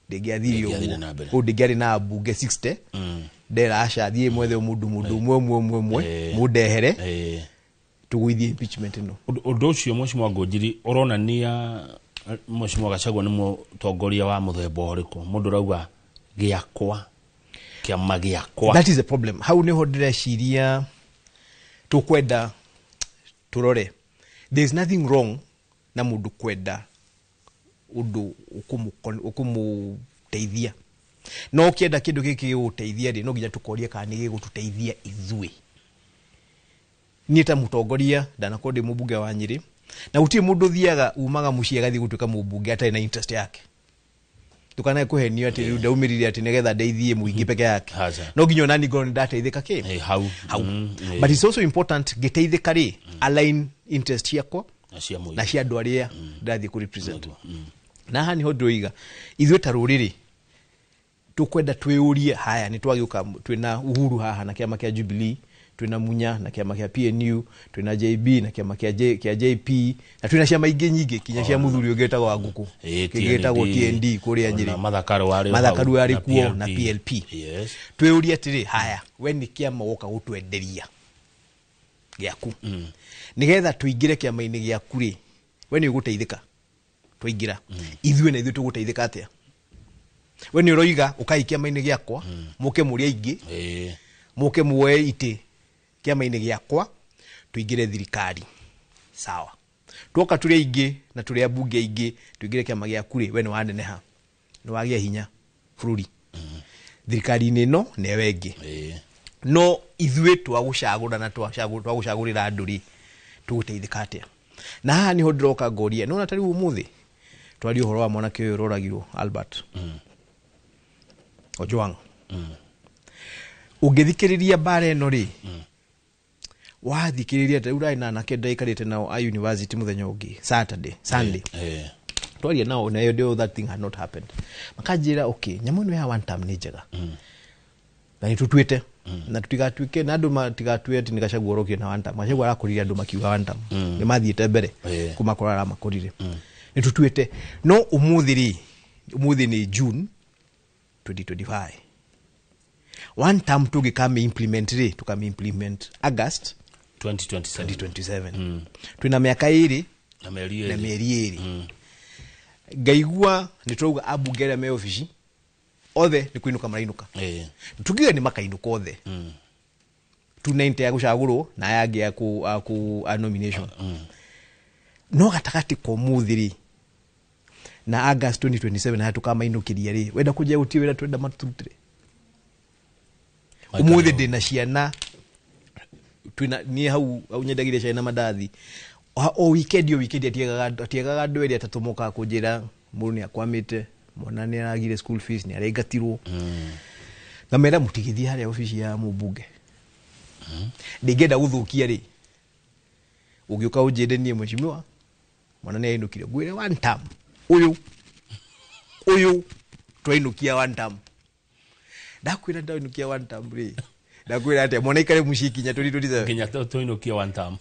ndĩngĩathire. Ndĩngĩathire Ũguo na mbere. kũu ndĩngĩarĩ na ambunge 60. Ndera aca, thiĩ mwethe mũndũ ũmwe ũmwe ũmwe ũmwe, mũndehere, tũgũithie impeachment ĩno. Ũndũ ũcio, Mheshimiwa Ngũnjiri, ũronania Mheshimiwa Gachagua nĩ mũtongoria wa mũthemba ũrĩkũ? Mũndũ ũrauga gĩakwa, kĩama gĩakwa. That is the problem. Hau niho ndĩreciria tũkwenda tũrore. There is nothing wrong na mũndũ kwenda ũndũ ũkũmũteithia, no ũkĩenda kĩndũ gĩkĩ gĩgũteithia rĩ, no nginya tũkorie kana nĩ gĩgũtũteithia ithuĩ. Niĩ ta mũtongoria ndanakorwo ndĩ mũmbunge wa Nyĩrĩ, na gũtirĩ mũndũ ũthiaga umaga mũciĩ agathiĩ gũtuĩka mũmbunge atarĩ na interest yake. Ndukanae kũhenio atĩ rĩu ndaumĩrire atĩ nĩgetha ndeithie mũingĩ peke yake. Aca. No nginya onani ngorwo nĩ ndateithĩka kĩ Hau. Hau. But it's also important ngĩteithĩka rĩ, align interest ciakwa Na cia mũingĩ. Na cia andũ arĩa ndĩrathiĩ kũ represent. Na haha niho ndĩroiga ithuĩ ta rũrĩrĩ tũkwenda twĩyũrie. Haya, nĩ twagĩũka twĩna Uhuru haha na kĩama kĩa Jubilee, twĩna Munya na kĩama kĩa PNU, twĩna JB na kĩama kĩa JP, na twĩna ciama ingĩ nyingĩ, kinya cia mũthuri ũngĩ wĩtagwo wa ngũkũ, kĩngĩ gĩtagwo TND kũrĩa Ona Nyĩrĩ. Mathakaru warĩ o Martha hau, Karua arĩ na kuo na PLP. PLP. Twĩyũrie atĩrĩ, haya, we nĩ kĩama woka gũtwenderia gĩaku nĩgetha tũingĩre kĩama-inĩ gĩaku rĩ, we nĩ ũgũteithĩka twaingĩra? Ithuĩ na ithuĩ tũgũteithĩka atĩa? We nĩ ũroiga ũkai kĩama-inĩ gĩakwa, mũke mũrĩ aingĩ, mũke muoe itĩ kĩama-inĩ gĩakwa, tũingĩre thirikari. Sawa, twoka tũrĩ aingĩ na tũrĩ ambunge aingĩ, tũingĩre kĩama gĩaku rĩ, we nĩ waneneha, nĩ wagĩa hinya bũrũri thirikari-inĩ ĩno na ĩyo ĩngĩ. No ithuĩ twagũcagũra na twagũcagũrĩra andũ rĩ, tũgũteithĩka atĩa? Na haha niho ndĩroka ngoria, nĩwona ta rĩu ũmũthĩ twaria ũhoro wa mwanake ũyũ ũroragirwo, Albert Ojwang. Ũngĩthikĩrĩria mbara ĩno rĩ, wathikĩrĩria ta rĩu ũrarĩ na anake ndaikarĩte nao a university mũthenya ũngĩ, Saturday, Sunday, twaria nao na ĩyo that thing had not happened, makanjĩra, okay, nyamũ ĩno ya one term nĩ njega na nĩ tũtuĩte na tũtigatuĩke na andũ matigatue atĩ nĩ Gachagua ũrokire na one term. Gachagua arakũrire andũ makiuga one term, nĩ mathiĩte mbere kũmakora aramakorire. Nĩ tũtuĩte, no ũmũthĩ rĩ, ũmũthĩ nĩ June 2025, one term tũngĩkame implement rĩ, tũkame implement August 2027. 2027. Twĩna mĩaka 2 na mĩeri na 2. Mĩeri 2. Ngaigua nĩ tũrauga ambunge arĩa me obici othe nĩ kũinũka marainũka. Tukiuga nĩ makainũka othe, 290 ya gũcagũrwo na aya angĩ a nomination, no gatagatĩ ka ũmũthĩ rĩ na August 2027 harĩa tũkamainũkĩria rĩ, wenda kũnjia gũtirĩ wĩra twenda matũrutĩre. Ũmũthĩ ndĩna ciana, twĩna niĩ hau hau nyendagĩria ciana mandathi o weekend, o weekend atiagaga andũ 2 3 mokaga kũnjĩra mũndũ nĩ akwamĩte, mwana nĩ aragire school fees, nĩ araingatirwo. Ngamera mũtigĩthiĩ harĩa obici ya mũmbunge, ndingĩenda gũthũkia rĩ, ũngĩũka ũnjĩre niĩ, mheshimiwa, mwana nĩ ainũkire, ngwĩre one term ũyũ ũyũ twainũkia one term. Ndakwĩra ndainũkia one term rĩ, ndakwĩra atĩa? Mwana ikare mũciĩ kinya 2027? Nginya tũinũkie one term.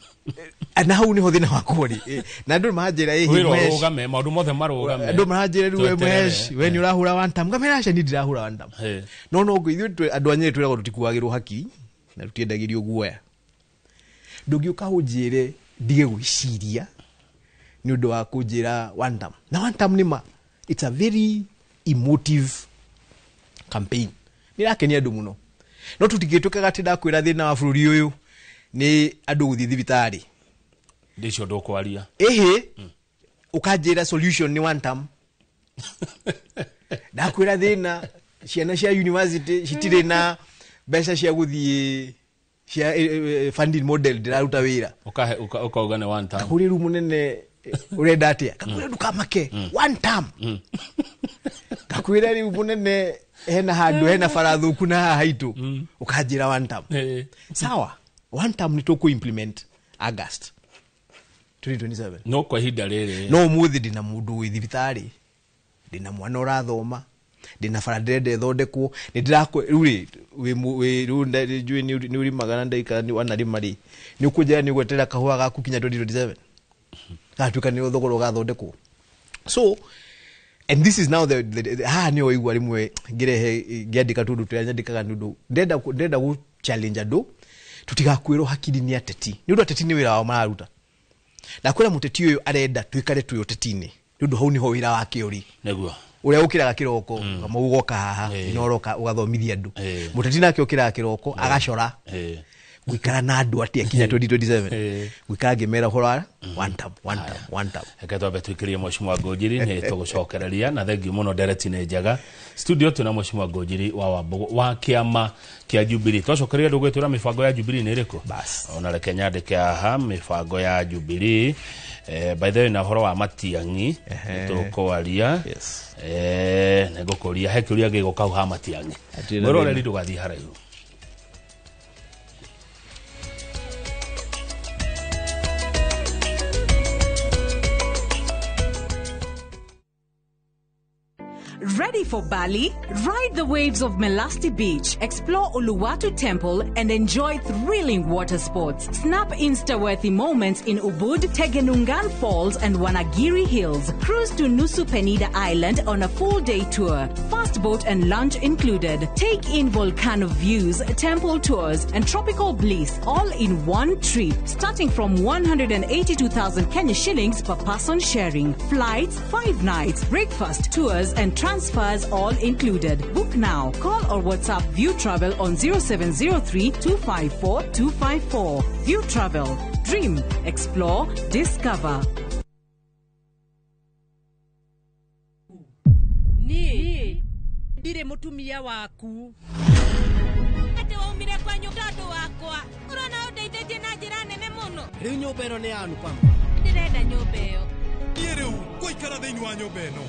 Na hau niho thĩna wakwa rĩ. Na andũ maranjĩra ĩ wĩra Mhesh, ũrũgame, maũndũ mothe marũgame. Andũ maranjĩra rĩu we Tweterere. Mhesh, we nĩ ũrahũra one term. Ngamera aca, niĩ ndirahũra one term. No ithuĩ andũ a Nyĩrĩ twĩragwo tũtikuagĩrwo haki na tũtiendagĩrio guoya. Ndũngĩũka ũnjĩre ndige gwĩciria nĩ ũndũ wa kũnjĩra one term na one term. Nĩ ma it's a very Emotive campaign nä rakenia andå må no no tå tingä tå kaga atä ndakwä ra thä na wa bå rå ri å yå nä andå gå thiä thibitarä ndicio ndũkwaria. Ĩhĩ, ũkanjĩra solution nĩ one term. Ndakwĩra thĩna ciana cia university citirĩ na mbeca cia gũthiĩ cia funding model ndĩraruta wĩra. Ũkauga nĩ one term. Kakũrĩ rĩu mũnene ũrenda atĩa? Kakwĩra ndũkamake, one term. Kakwĩra rĩu mũnene hena handũ hena bara thũku na haha haitũ, ũkanjĩra one term. Sawa, one term nĩ tũkũ implement August 2027. No kwa ihinda rĩrĩ, no ũmũthĩ ndĩna mũndũ wĩ thibitarĩ, ndĩna mwana ũrathoma, ndĩna bara ndĩrenda ĩthondekwo, nĩ ndĩrakũ rĩu rĩ wĩ rĩu njũĩ nĩ ũrĩmaga na ndaikara nĩ wanarĩma rĩ, nĩ ũkũnjĩra nĩ ũgweterera kahũa gaku kinya 2027 gatuĩka nĩ thogora ũgathondekwo. So and this is now the haha nĩ waigua rĩmwe ngĩrehe ngĩandĩka tũndũ tũrĩa nyandĩkaga nĩ ũndũ ndĩrenda gũ challenge andũ tũtigakwĩrwo hakiri nĩ ateti, nĩ ũndũ ateti nĩ wĩra wao mararuta. Ndakwĩra mũteti ũyũ arenda tuikare twĩ ũteti-inĩ nĩ ũndũ hau nĩho wĩra wake ũrĩ. Nĩguo. Ũrĩa ũkĩraga kĩroko kamau ũgoka haha inoroka ũgathomithia andũ. Mũteti nake ũkĩraga kĩroko agacora gũikara na andũ atĩa kinya 2027, gũikara ngĩmera ũhoro wa one term, one term, one term. Reke twambe tũikĩrie Mheshimiwa Ngũnjiri, nĩ tũgũcokereria na thengiũ mũno, ndereti nĩ njega. Studio twĩna Mheshimiwa Ngũnjiri wa Wambũgũ wa kĩama kĩa Jubilee. Twacokereria ndũgwĩtwĩra mĩbango ya Jubilee nĩ ĩrĩkũ? Ona reke nyandĩke haha mĩbango ya Jubilee. By the way, na ũhoro wa Matiang'i nĩtũkwaria. Nĩngũkũria he kĩũria gĩgũka hau ha Matiang'i. Mwĩroreri ndũgathiĩ haraihu. Ready for Bali? Ride the waves of Melasti Beach, explore Uluwatu Temple, and enjoy thrilling water sports. Snap Insta-worthy moments in Ubud, Tegenungan Falls, and Wanagiri Hills. Cruise to Nusa Penida Island on a full-day tour. Fast boat and lunch included. Take in volcano views, temple tours, and tropical bliss all in one trip. Starting from 182,000 Kenya shillings per person sharing. Flights, 5 nights, breakfast, tours, and transfers all included. Book now. Call or WhatsApp View Travel on 0703 254 254. View Travel. Dream, explore, discover. Ni ndire mutumia waku. Ati waumire kwanyu tondu wakwa. Urona undeithĩtie na njĩra nene mũno. Rĩu nyũmba ĩno nĩ ya Anupama. Ndĩrenda nyũmba ĩyo. Niĩ rĩu ngũikara thĩinĩ wa nyũmba ĩno.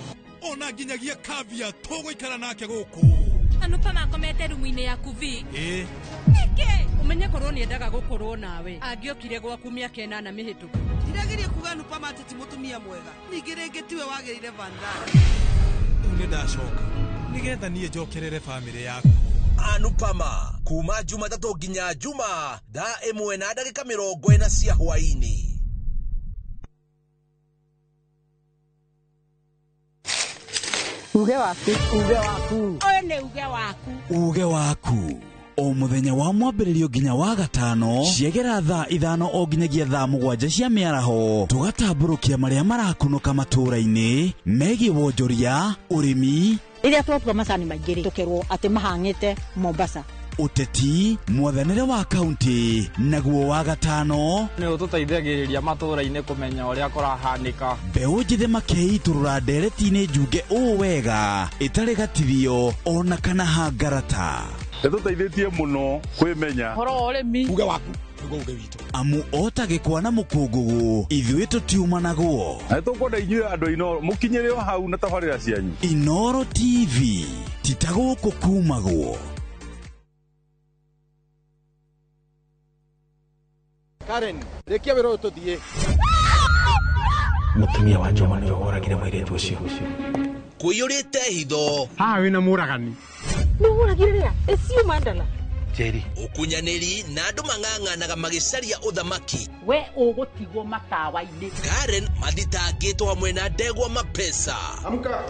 Ona nginyagia kavia tũgũikara nake gũkũ. Anupama akomete rumu-inĩ yaku vi. Ĩĩ. Nĩkĩ? Ũmenye korwo nĩendaga gũkorwo nawe. Angĩokire gwaku mĩaka 8 mĩhĩtũku. Ndirageria kuga Anupama atĩ ti mũtumia mwega. Ningĩ rĩngĩ tiwe wagĩrĩire Vandana. Rĩu nĩ ndacoka nĩgetha niĩ njokerere bamĩrĩ yaku. Anupama kuma Jumatatũ nginya Juma thaa 1:40 cia hwaĩ-inĩ. Uge waku, uge waku. Ũyũ nĩ uge waku. Uge waku. O mũthenya wa mwambĩrĩrio nginya wa gatano ciegera thaa 5 o nginyagia thaa 7 cia mĩaraho, tũgatambũrũkia marĩa marakunũka matũũra-inĩ megiĩ wonjoria, ũrĩmi. Rĩrĩa twatua macani maingĩ rĩ, tũkerwo atĩ mahang'ĩte Mombasa. Ũteti, mwathanĩre wa kaunti, naguo wa gatano nĩ ũtũteithagĩrĩria matũũra-inĩ kũmenya ũrĩa kũrahanĩka. Mbeũ njĩthĩ makeitũrũra ndereti-inĩ njunge ũũ wega ĩtarĩ gatithio ona kana hangarata. Nĩtũteithĩtie mũno kwĩmenya ũhoro wa ũrĩmi. Uge waku nĩguo uge witũ. Amu ota gĩkwa na mũkũngũgũ ithuĩ tũtiumanagwo. Na nĩtũkwenda inyuĩ andũ a Inooro mũkinyĩre o hau na tabarĩra cianyu. Inooro TV ti ta gũkũ kumagwo. Karen, rĩkia wĩra ũyũ tũthiĩ. Mũtumia wa Njoma nĩwe woragire mũirĩtu ũcio. Kũiyũrĩte hitho. Haha wĩna mũragani. Nĩ ũragire rĩa? Ĩcio Mandala. Njeri. Ũkunyanĩri na andũ mang'ang'anaga magĩcaria ũthamaki. We ũgũtigwo matawa-inĩ. Karen mathitangĩtwo hamwe na ndegwa mapesa. Amuka.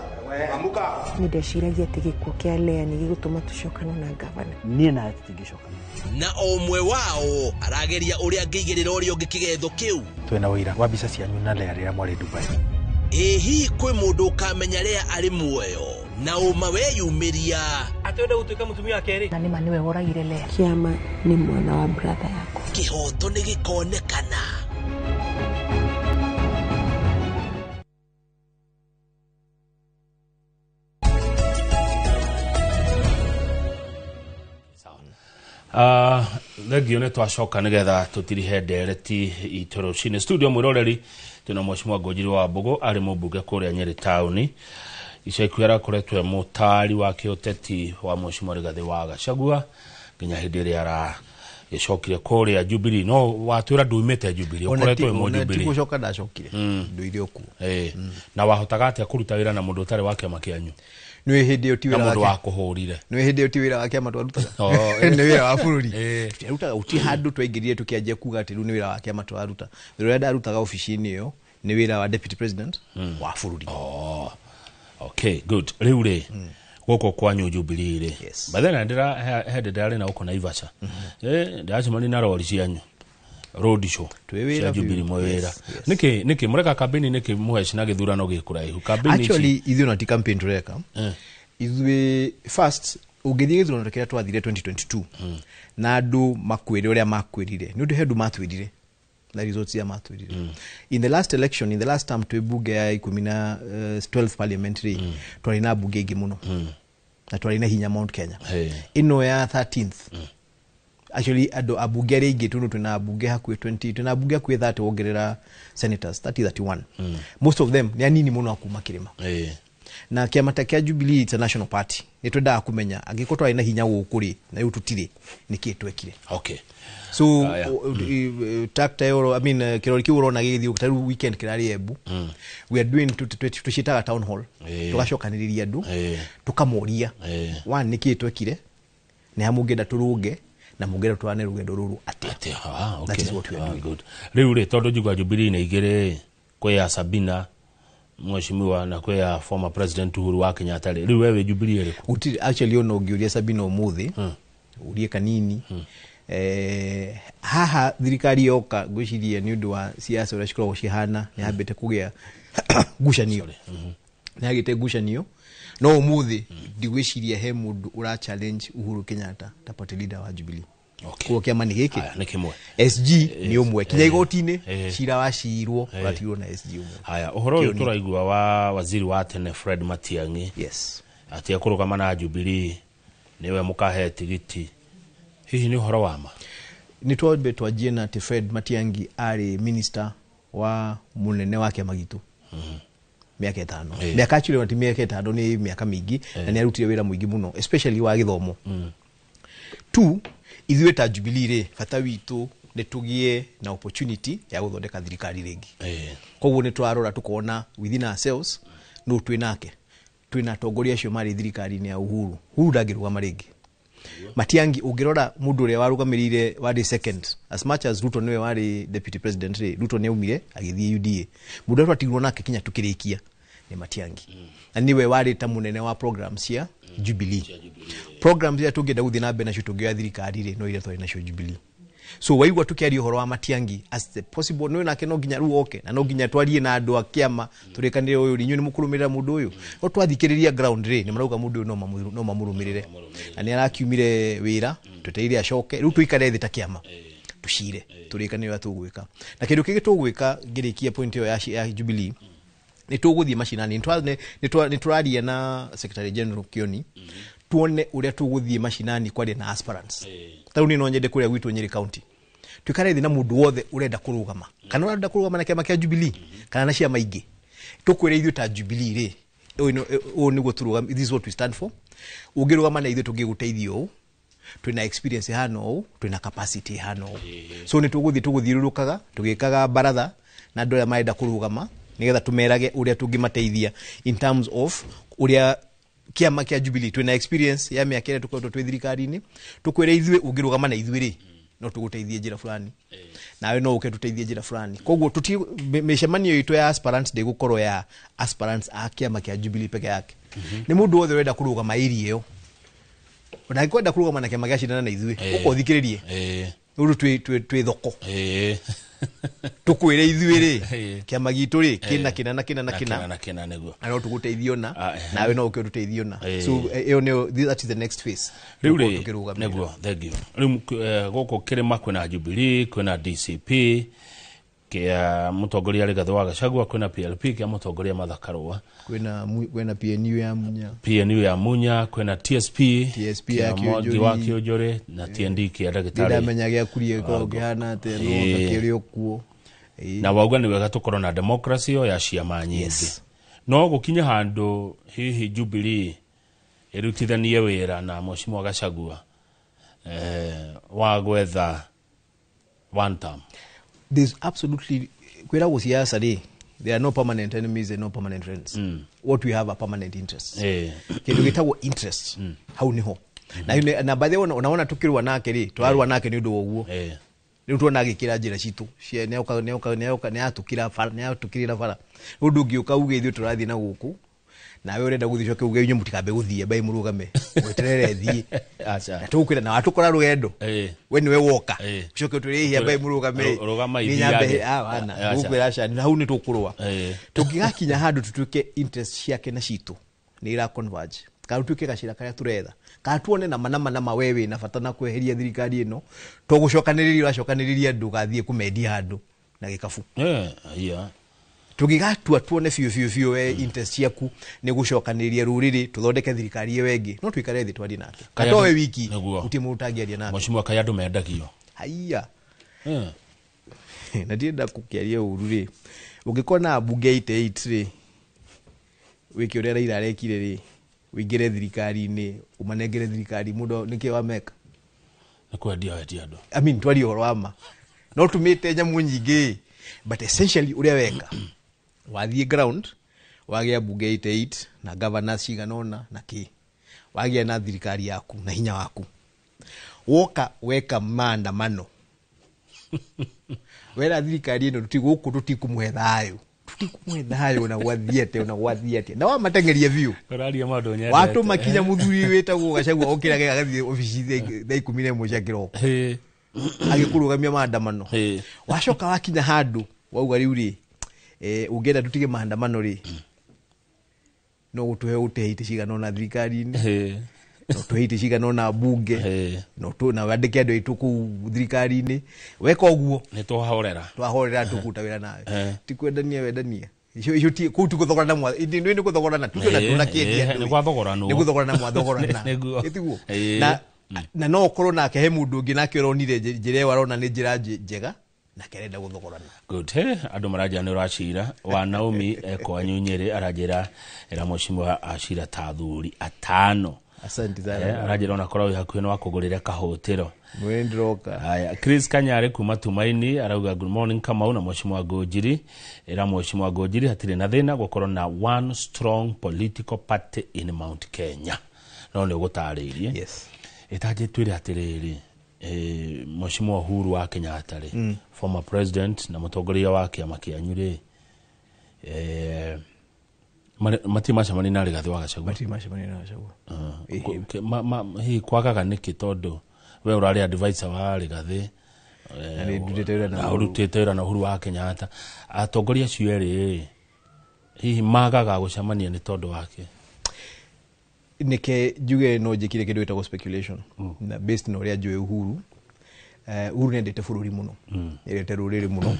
Amuka. Nĩ ndeciragia atĩ gĩkuũ kĩa Lea nĩ gĩgũtũma tũcokane na gavana. Niĩ nawe tũtingĩcokana. Na o ũmwe wao arageria ũrĩa angĩigĩrĩra ũrĩa ũngĩ kĩgetho kĩu. Twĩna ũira wa mbica cianyu na Lea rĩrĩa mwarĩ Dubai. Ĩ hihi kwĩ mũndũ ũkamenya Lea arĩ muoyo? Na ũma weyumĩria. Atĩ wenda gũtuĩka mũtumia wa kerĩ. Na nĩma nĩwe woragire Lea. Kĩama nĩ mwana wa brother yakwa. Kĩhoto nĩ gĩkonekana. Thengio nĩ twacoka nĩgetha tũtirihe ndereti itũ rũcinĩ. Studio mwĩroreri twĩna Mheshimiwa Ngũnjiri wa Mbũgũ arĩ mũmbunge kũrĩa Nyeri taũni. Ica ikuhĩ arakoretwo e mũtaari wa kĩũteti wa Mheshimiwa Rigathĩ wa Gachagua nginya hĩndĩ ĩrĩa aragĩcokire kũrĩa Jubilee. No watwĩra ndumĩte Jubilee, ũkoretwo wĩ mũjubilee. Ti gũcoka ndacokire, ndũire o kuo. Na wahotaga atĩa kũruta wĩra na mũndũ ũtarĩ wa kĩama kĩanyu? Nĩ hĩndĩ ĩyo ti wĩra wake. Na mũndũ wakũhũrire. Nĩ hĩndĩ ĩyo ti wĩra wa kĩama twarutaga. Nĩ wĩra wa bũrũri. Tũtiarutaga, gũtirĩ handũ twaingĩrire tũkĩanjia kuga atĩ rĩu nĩ wĩra wa kĩama tũraruta. Wĩra ũrĩa ndarutaga obici-inĩ ĩyo nĩ wĩra wa deputy president wa bũrũri. Okay, good. Rĩu rĩ, gũkũ kwanyu Jubilee rĩ. By the way, hĩndĩ ndĩrarĩ na gũkũ Naivasha. Ndĩracemania na rori cianyu. Road show. Cia Jubilee mwĩ wĩra. Nĩkĩ mũreka campaign nĩkĩ mũheci na gĩthurano gĩkũraihu? Campaign ici. Actually ithuĩ ona ti campaign tũreka. Ithuĩ first ũngĩthiĩ gĩthurano kĩrĩa twathire 2022 na andũ makwĩre ũrĩa makwĩrire. Nĩ ũndũ he andũ matwĩrire na results ya matwĩrire. In the last election, in the last term twĩ bunge ya ikũmi na 12 parliamentary twarĩ na bunge ingĩ mũno. Na twarĩ na hinya Mount Kenya. Ĩno ya 13th actually andũ abunge arĩa aingĩ tondũ twĩna abunge hakuhĩ 20, twĩna abunge hakuhĩ 30 wongerera senators 30 31. Most of them nĩ anini mũno a kuma kĩrĩma. Na kĩama ta kĩa Jubilee it's a national party. Nĩ twendaga kũmenya angĩkorwo twarĩ na hinya gũkũ rĩ na rĩu tũtirĩ nĩkĩ twekire. Okay. So tractor ĩyo, I mean kĩrori kĩu ũrona gĩgĩthiĩ ta rĩu weekend kĩrarĩ Embu. We are doing tũciĩtaga town hall. Tũgacokanĩrĩria andũ tũkamoria one nĩkĩ twekire nĩ ha mũngĩenda tũrũnge na mũngĩenda tũrane rũgendo rũrũ atĩa. Okay. That is what we are doing. Good. Rĩu rĩ tondũ njigua Jubilee nĩ igĩrĩ kwĩ ya Sabina Mheshimiwa na kwĩ ya former president Uhuru wa Kenyatta rĩ, rĩu we wĩ Jubilee ĩrĩkũ? Gũtirĩ actually ona ũngĩũria Sabina ũmũthĩ ũrie kanini haha thirikari yoka ngwĩciria nĩ ũndũ wa siasa ũrĩa cikoragwo cihana nĩ yambĩte kũgĩa ngucanio. Nĩ yagĩte ngucanio no ũmũthĩ ndigwĩciria he mũndũ ũra challenge Uhuru Kenyatta ta party leader wa Jubilee. Koguo kĩama nĩ gĩkĩ. Nĩ kĩmwe. SG nĩ ũmwe kinya igoti-inĩ cira wacirwo ũratigwo na SG ũmwe. Haya, ũhoro ũyũ tũraigua wa waziri wa tene Fred Matiang'i. Yes. Atĩ ekũrũgama na Jubilee nĩwe mũkahe tigiti. Hihi nĩ ũhoro wa ma? Nĩ twambe twanjie na atĩ Fred Matiang'i arĩ minister wa mũnene wa kĩama gitũ. Mĩaka ĩtano. Mĩaka actually ti mĩaka ĩtano nĩ mĩaka mĩingĩ na nĩ arutire wĩra mũingĩ mũno especially wa gĩthomo. Two, ithuĩ ta Jubilee rĩ bata witũ nĩ tũgĩe na opportunity ya gũthondeka thirikari rĩngĩ. Koguo nĩ tũrarora tũkona within ourselves no twĩ nake. Twĩna atongoria acio marĩ thirikari-inĩ ya Uhuru. Uhuru ndangĩrũgama rĩngĩ. Matiang'i ũngĩrora mũndũ ũrĩa warũgamĩrĩire warĩ second as much as Ruto nĩwe warĩ deputy president rĩ, Ruto nĩ aumire agĩthiĩ UDA. Mũndũ ũrĩa twatigirwo nake kinya tũkĩrĩkia nĩ Matiang'i. Na nĩwe warĩ ta mũnene wa programs cia Jubilee. Programs iria tũngĩenda gũthiĩ na mbere nacio tũngĩoya thirikari rĩ no iria twarĩ nacio Jubilee. So waigua tũkĩaria ũhoro wa Matiang'i as the possible nĩ nake no nginya rĩu oke na no nginya twarie na andũ a kĩama tũrĩkanĩre ũyũ inyuĩ nĩ mũkũrũmĩrĩra mũndũ ũyũ. No twathikĩrĩria ground rĩ nĩ marauga mũndũ ũyũ no mamũrũmĩrĩre. Na nĩ arakiumire wĩra twetereire acoke rĩu tũikare thĩ ta kĩama tũcire tũrĩkanĩre ũrĩa tũgwĩka. Na kĩndũ kĩngĩ tũgwĩka ngĩrĩkia point ĩyo ya Jubilee nĩ tũgũthiĩ macinani nĩ tũraria na Secretary General Kioni tuone ũrĩa tũgũthiĩ macinani kwaria na aspirants. Ta rĩu niĩ no nyende kũrĩa gwitũ Nyeri County tuikare thĩ na mũndũ wothe ũrenda kũrũgama kana ũrenda kũrũgama na kĩama kĩa Jubilee kana na ciama ingĩ tũkwĩre ithuĩ ta Jubilee rĩ ũyũ nĩguo tũrũgame, this is what we stand for. Ũngĩrũgama na ithuĩ tũngĩgũteithia ũũ, twĩna experience hana ũũ, twĩna capacity hana ũũ. So nĩ tũgũthiĩ tũgũthiũrũrũkaga tũgĩkaga baratha na andũ arĩa marenda kũrũgama nĩgetha tũmerage ũrĩa tũngĩmateithia in terms of ũrĩa kĩama kĩa Jubilee twĩna experience ya mĩaka ĩrĩa tũkoretwo twĩ thirikari-inĩ tũkwĩre ithuĩ ũngĩrũgama na ithuĩ rĩ no tũgũteithie njĩra fulani nawe no ũke tũteithie njĩra fulani. Koguo mĩcemanio itũ ya aspirants ndĩgũkorwo ya aspirants a kĩama kĩa Jubilee peke yake. Nĩ mũndũ wothe ũrenda kũrũgama area ĩyo ona angĩkwenda kũrũgama na kĩama gĩa cindana na ithuĩ ũka ũthikĩrĩrie Rĩu twĩ thoko. Tũkwĩre ithuĩ rĩ, kĩama gitũ rĩ, kĩna kĩna na kĩna na kĩna. Na kĩna nĩguo. Na no tũgũteithio na, nawe no ũke ũtũteithio na. So ĩyo nĩyo, that is the next phase. Rĩu rĩ, nĩguo, thank you. Rĩu gũkũ kĩrĩma kwĩna Jubilee, kwĩna DCP, kĩa mũtongoria Rigathĩ wa Gachagua, kwĩna PLP kĩa mũtongoria Martha Karua. Kwĩna PNU ya Munya. PNU ya Munya, kwĩna TSP, TSP ya Mwangi wa Kĩũnjũrĩ na TND kĩa ndagĩtarĩ. Ndĩramenya gĩa kurie gĩkoragwo kĩhana atĩa, no gakĩrĩ o kuo. Na wauga nĩ wega tũkorwo na democracy ĩyo ya ciama nyingĩ. No gũkinye handũ hihi Jubilee ĩrutithanie wĩra na Mheshimiwa Gachagua wa gwetha one term. There's absolutely, kwĩragwo siasa rĩ, there are no permanent enemies and no permanent friends. What we have are permanent interests. Kĩndũ gĩtagwo interest, hau nĩho. Na by the way, unaona tukĩrũa nake rĩ, tũrarũa nake nĩ ũndũ wa ũguo. Rĩu tuona agĩkĩra njĩra citũ, nĩatũkĩrĩra bara. Rĩu ndũngĩũka uge ithuĩ tũrathiĩ na gũkũ, nawe ũrenda gũthiĩ ũcoke uge inyuĩ mũtikambe gũthiĩ, mbai mũrũgame, mweterere thiĩ. Na tũgũkwĩra na watũkora rũgendo, we nĩwe woka, ũcoke ũtwĩre ihia mbai mũrũgame, nĩ nyambe, gũkwĩra aca, na hau nĩ tũkũrũa. Tũngĩgakinya handũ tũtuĩke interest ciake na citũ nĩ ira converge, kana tũtuĩke gacĩra karĩa tũretha, kana tuone nama nama nama we wĩna bata na kweheria thirikari ĩno, to gũcokanĩrĩria ũracokanĩrĩria andũ ũgathiĩ kũmendia handũ na gĩkabu. Tũngĩgatua tuone biũ biũ biũ we interest ciaku nĩ gũcokanĩrĩria rũrĩrĩ tũthondeke thirikari ĩyo ĩngĩ, no tũikare thĩ twarie nake. Na to we wiki, gũtirĩ mũndũ ũtangĩaria nake. Mheshimiwa, kaĩ andũ mendagio? Haiya. Na ndirenda gũkĩaria ũru rĩ, ũngĩkorwo na mbunge 88 rĩ, wĩke ũrĩa Raila arekire rĩ, ũingĩre thirikari-inĩ, ũmanengere thirikari, mũndũ nĩkĩ wameka? Nĩ kwendia wendia andũ. I mean, twarie ũhoro wa ma. No tũmĩte nyamũ nyingĩ, but essentially ũrĩa weka, wathiĩ ground, wagĩa mbunge 88 na governors cigana ũna na kĩ, wagĩa na thirikari yaku na hinya waku, woka weka maandamano, wera thirikari ĩno gũkũ tũtikũmũhe thayũ, tũtikũmũhe thayũ na gwathiĩ atĩa, na gwathiĩ atĩa, na wamateng'eria biũ. Ũraria maũndũ nyendete. Watũma kinya mũthuri wĩtagwo Gachagua okĩrage agathiĩ obici thaa 11 cia kĩroko, agĩkũrũgamia maandamano. Wacoka wakinya handũ wauga rĩu rĩ, ũngĩenda tũtige maandamano rĩ, no gũtũhe ũtũhe itĩ cigana ũna thirikari-inĩ, no tũhe itĩ cigana ũna mbunge, no na wandĩke andũ aitũ kũu thirikari-inĩ. Weka ũguo nĩ twahorera, twahorera tũkũruta wĩra nawe. Ti kwendania wendania. Icio ti kũu ti gũthogorana mwa, nĩ gũthogorana, tuge na tũrakĩendia andũ. Nĩ gwathogoranwo. Nĩ gũthogorana mwathogorana. Ĩtiguo? Na no ũkorwo nake he mũndũ ũngĩ nake ũronire njĩra ĩyo arona nĩ njĩra njega, nake arenda gũthogorana. Good. Andũ maranjĩra nĩ ũracira wa Naomi kwanyu Nyĩrĩ aranjĩra ĩra Mheshimiwa acira ta athuri atano. Asante sana. Aranjĩra ona korwo wĩ hakuhĩ no akũgũrĩre kahũtĩro. Mwĩ ndĩroka. Haya, Chris Kanyarĩ kuma Tumaini arauga good morning Kamau na Mheshimiwa Ngũnjiri. Ĩra Mheshimiwa Ngũnjiri hatirĩ na thĩna gũkorwo na one strong political party in Mount Kenya. No nĩ ũgũtarĩirie. Yes. Ĩtanjĩ twĩre atĩrĩrĩ, Mheshimiwa Uhuru wa Kenyatta rĩ, former president na mũtongoria wa kĩama kĩanyu rĩ, matirĩ macemania na Rigathĩ wa Gachagua? Matirĩ macemania na Gachagua. Hihi kwagaga nĩkĩ tondũ we ũrarĩ advisor wa Rigathĩ, na ũrutĩte wĩra na Uhuru wa Kenyatta, atongoria acio erĩ hihi magaga gũcemania nĩ tondũ wake? Nĩke njuge no njĩkire kĩndũ gĩtagwo speculation, na based na ũrĩa njũĩ Uhuru. Uhuru nĩendete bũrũri mũno, nĩendete rũrĩrĩ mũno.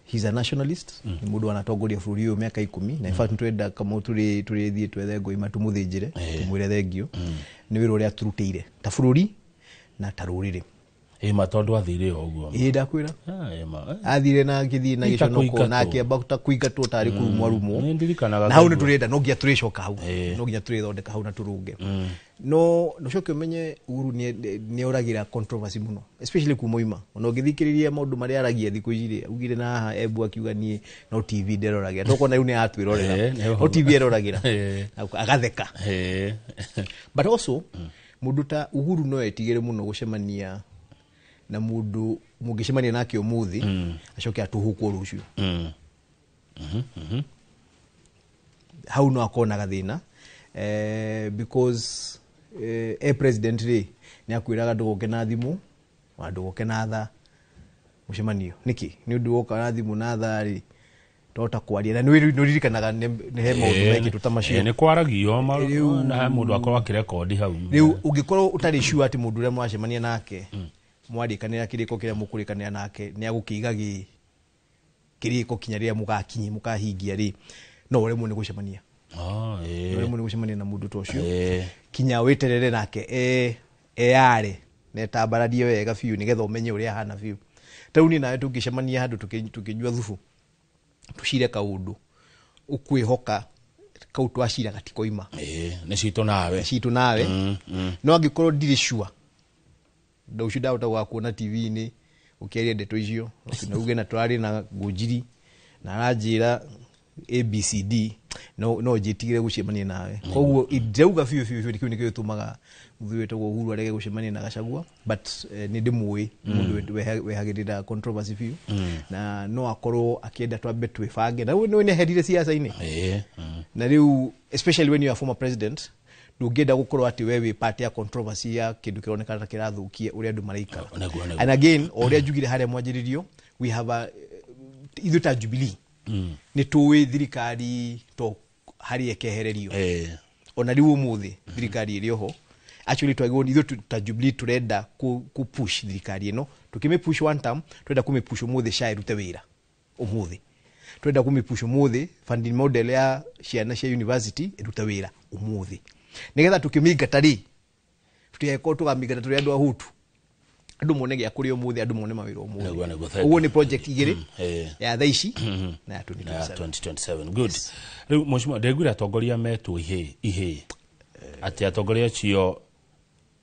He's a nationalist, nĩ mũndũ wanatongoria bũrũri ũyũ mĩaka 10, na in fact nĩtũrenda Kamau tũrĩthiĩ twethe ngũima tũmũthĩnjĩre, tũmwĩre thengio nĩ wĩra ũrĩa atũrutĩire ta bũrũri na ta rũrĩrĩ. Ĩma tondũ athire o ũguo. Ĩĩ ndakwĩra. Athire na agĩthiĩ na gĩconoko na akĩamba ta kũingatwo tarĩ kũrumwo arumwo. Nĩndirikanaga. Na hau nĩtũrenda, no nginya tũrĩcoka hau. No nginya tũrĩthondeka hau na tũrũnge. No ũcoke ũmenye Uhuru nĩoragĩra controversy mũno, especially kuma oima. Ona ũngĩthikĩrĩria maũndũ marĩa aragia thikũ ici rĩ, augire na haha Embu akiuga niĩ no TV nderoragĩra. Tokona rĩu nĩaratwĩrorera. No TV eroragĩra. Agatheka. But also mũndũ ta Uhuru no etigĩre mũno gũcemania na mũndũ mũngĩcemania nake ũmũthĩ, acoke atũhũkwo rũciũ. Hau no akorwo na gathĩna, because president rĩ nĩ akwĩraga ndũgoke na thimũ, Ona ndũgoke na thaa mũcemanio nĩkĩ nĩ ũndũ woka na thimũ na thaa rĩ twahota kwaria na nĩ ũririkanaga nĩ he maũndũ mekĩtwo ta macio. Nĩ kwaragio na he mũndũ akorwo akĩrekondi hau. Rĩu ũngĩkorwo ũtarĩ sure atĩ mũndũ ũrĩa mũracemania nake mwarĩkanĩra kĩrĩko kĩrĩa mũkũrĩkanĩra nake nĩ agũkĩiga kĩrĩko kinya rĩrĩa mũgakinyi mũkahingia rĩ, no ũremwo nĩ gũcemania. No ũremwo nĩ gũcemania na mũndũ ta ũcio kinya wĩterere nake eyare na etambararie wega biũ nĩgetha ũmenye ũrĩa ahana biũ. Ta rĩu niĩ nawe tũngĩcemania handũ tũkĩnyua thubu tũcire kaũndũ ũkwĩhoka kau twacira gatikoima. Nĩ citũ nawe. Nĩ citũ nawe. No angĩkorwo ndirĩ sure nda ũcio ndahota gũgakuona TV-inĩ ũkĩaria ndeto icio na uge na tũrarĩ na ngũnjiri na aranjĩra ABCD no njĩtigĩre gũcemania nawe. Koguo ndĩrauga biũ biũ biũ kĩu nĩkĩo gĩtũmaga mũthuri wĩtagwo Uhuru arege gũcemania na Gachagua, but nĩ ndĩmũĩ mũndũ wehagĩrĩra controversy biũ na no akorwo akĩenda twambe twĩbange na rĩu nĩ eherire siasa-inĩ. Na rĩu especially when you are former president ndũngĩenda gũkorwo atĩ we wĩ part ya controversy ya kĩndũ kĩronekana ta kĩrathũkia ũrĩa andũ maraikara. And again o ũrĩa njugire harĩa mwanjĩrĩrio, we have a ithuĩ ta Jubilee nĩ tũĩ thirikari to harĩa ĩkehererio. Ona rĩu ũmũthĩ thirikari ĩrĩ oho actually twagĩrĩirwo ithuĩ ta Jubilee tũrenda kũ push thirikari ĩno, tũkĩmĩ push one term twenda kũmĩ push ũmũthĩ SHA ĩrute wĩra ũmũthĩ, twenda kũmĩ push ũmũthĩ funding model ya ciana cia university ĩrute wĩra ũmũthĩ, nĩgetha tũkĩmĩingata rĩ tũtigakorwo tũkamĩingata tũrĩ andũ ahutu, andũ mone gĩa kũrĩa ũmũthĩ, andũ mone mawĩra ũmũthĩ. Ũguo nĩ project igĩrĩ ya thaa ici na ya 2027. Good. Rĩu mheshimiwa ndĩraiguire atongoria metwo ihĩĩ atĩ atongoria acio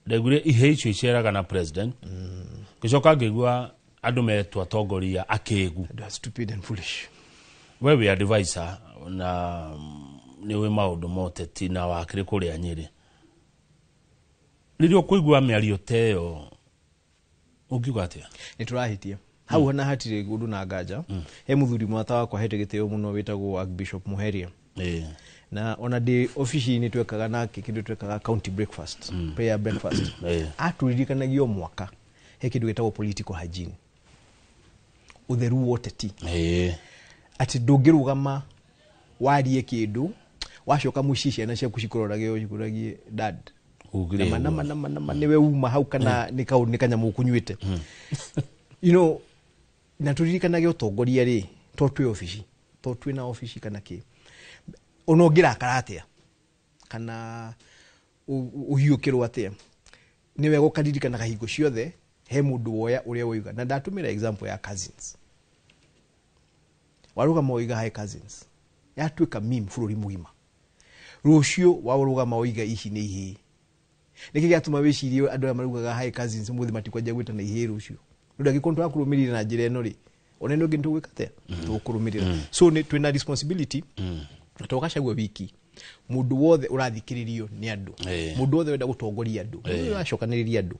ndaiguire ihĩĩ icio iceraga na president, ngĩcoka ngĩigua andũ metwo atongoria akĩgu. Stupid and foolish. We wĩ advisor na nĩ ũĩ maũndũ ma ũteti na wakĩrĩ kũrĩa Nyĩrĩ, rĩrĩa ũkũigua mĩario ta ĩyo ũngiuga atĩa? Nĩ tũrahĩtia hau na hatirĩ ũndũ na nganja. He mũthuri mwata wakwa hete gĩtĩo mũno wĩtagwo Archbishop Muheria, na ona ndĩ obici-inĩ twekaga nake kĩndũ twekaga county breakfast, prayer breakfast, atũririkanagia o mwaka he kĩndũ gĩtagwo political hygiene, ũtheru wa ũteti, atĩ ndũngĩrũgama warie kĩndũ wacoka mũciĩ ciana ciaku cikũrorage cikũragie dad nama nama nama nĩwe uma hau kana nĩ kaũndũ nĩ kanyamũ ũkũnyuĩte. You know, na tũririkanage ũtongoria rĩ to twĩ obici, to twĩ na obici kana kĩ, ona ũngĩrakara atĩa kana ũhiũkĩrwo atĩa nĩ wega ũkaririkanaga hingo ciothe he mũndũ woya ũrĩa woiga. Na ndatũmĩra example ya cousins, warũgama woiga hi cousins yatuĩka meme bũrũri mũgima, rũciũ warũgama woiga ici nĩ ihĩĩ. Nĩkĩ gĩatũma wĩcirie andũ arĩa marugaga hi cousins ũmũthĩ matikwanjia gwĩtana ihĩĩ rũciũ? Nĩ ũndũ angĩkorwo nĩtũrakũrũmĩrĩra na njĩra ĩno rĩ, ona ĩno ĩngĩ nĩtũgwĩka atĩa? Tũgũkũrũmĩrĩra. So nĩ twĩna responsibility na to Gachagua wiki, mũndũ wothe ũrathikĩrĩrio nĩ andũ, mũndũ wothe wenda gũtongoria andũ, mũndũ ũracokanĩrĩria andũ,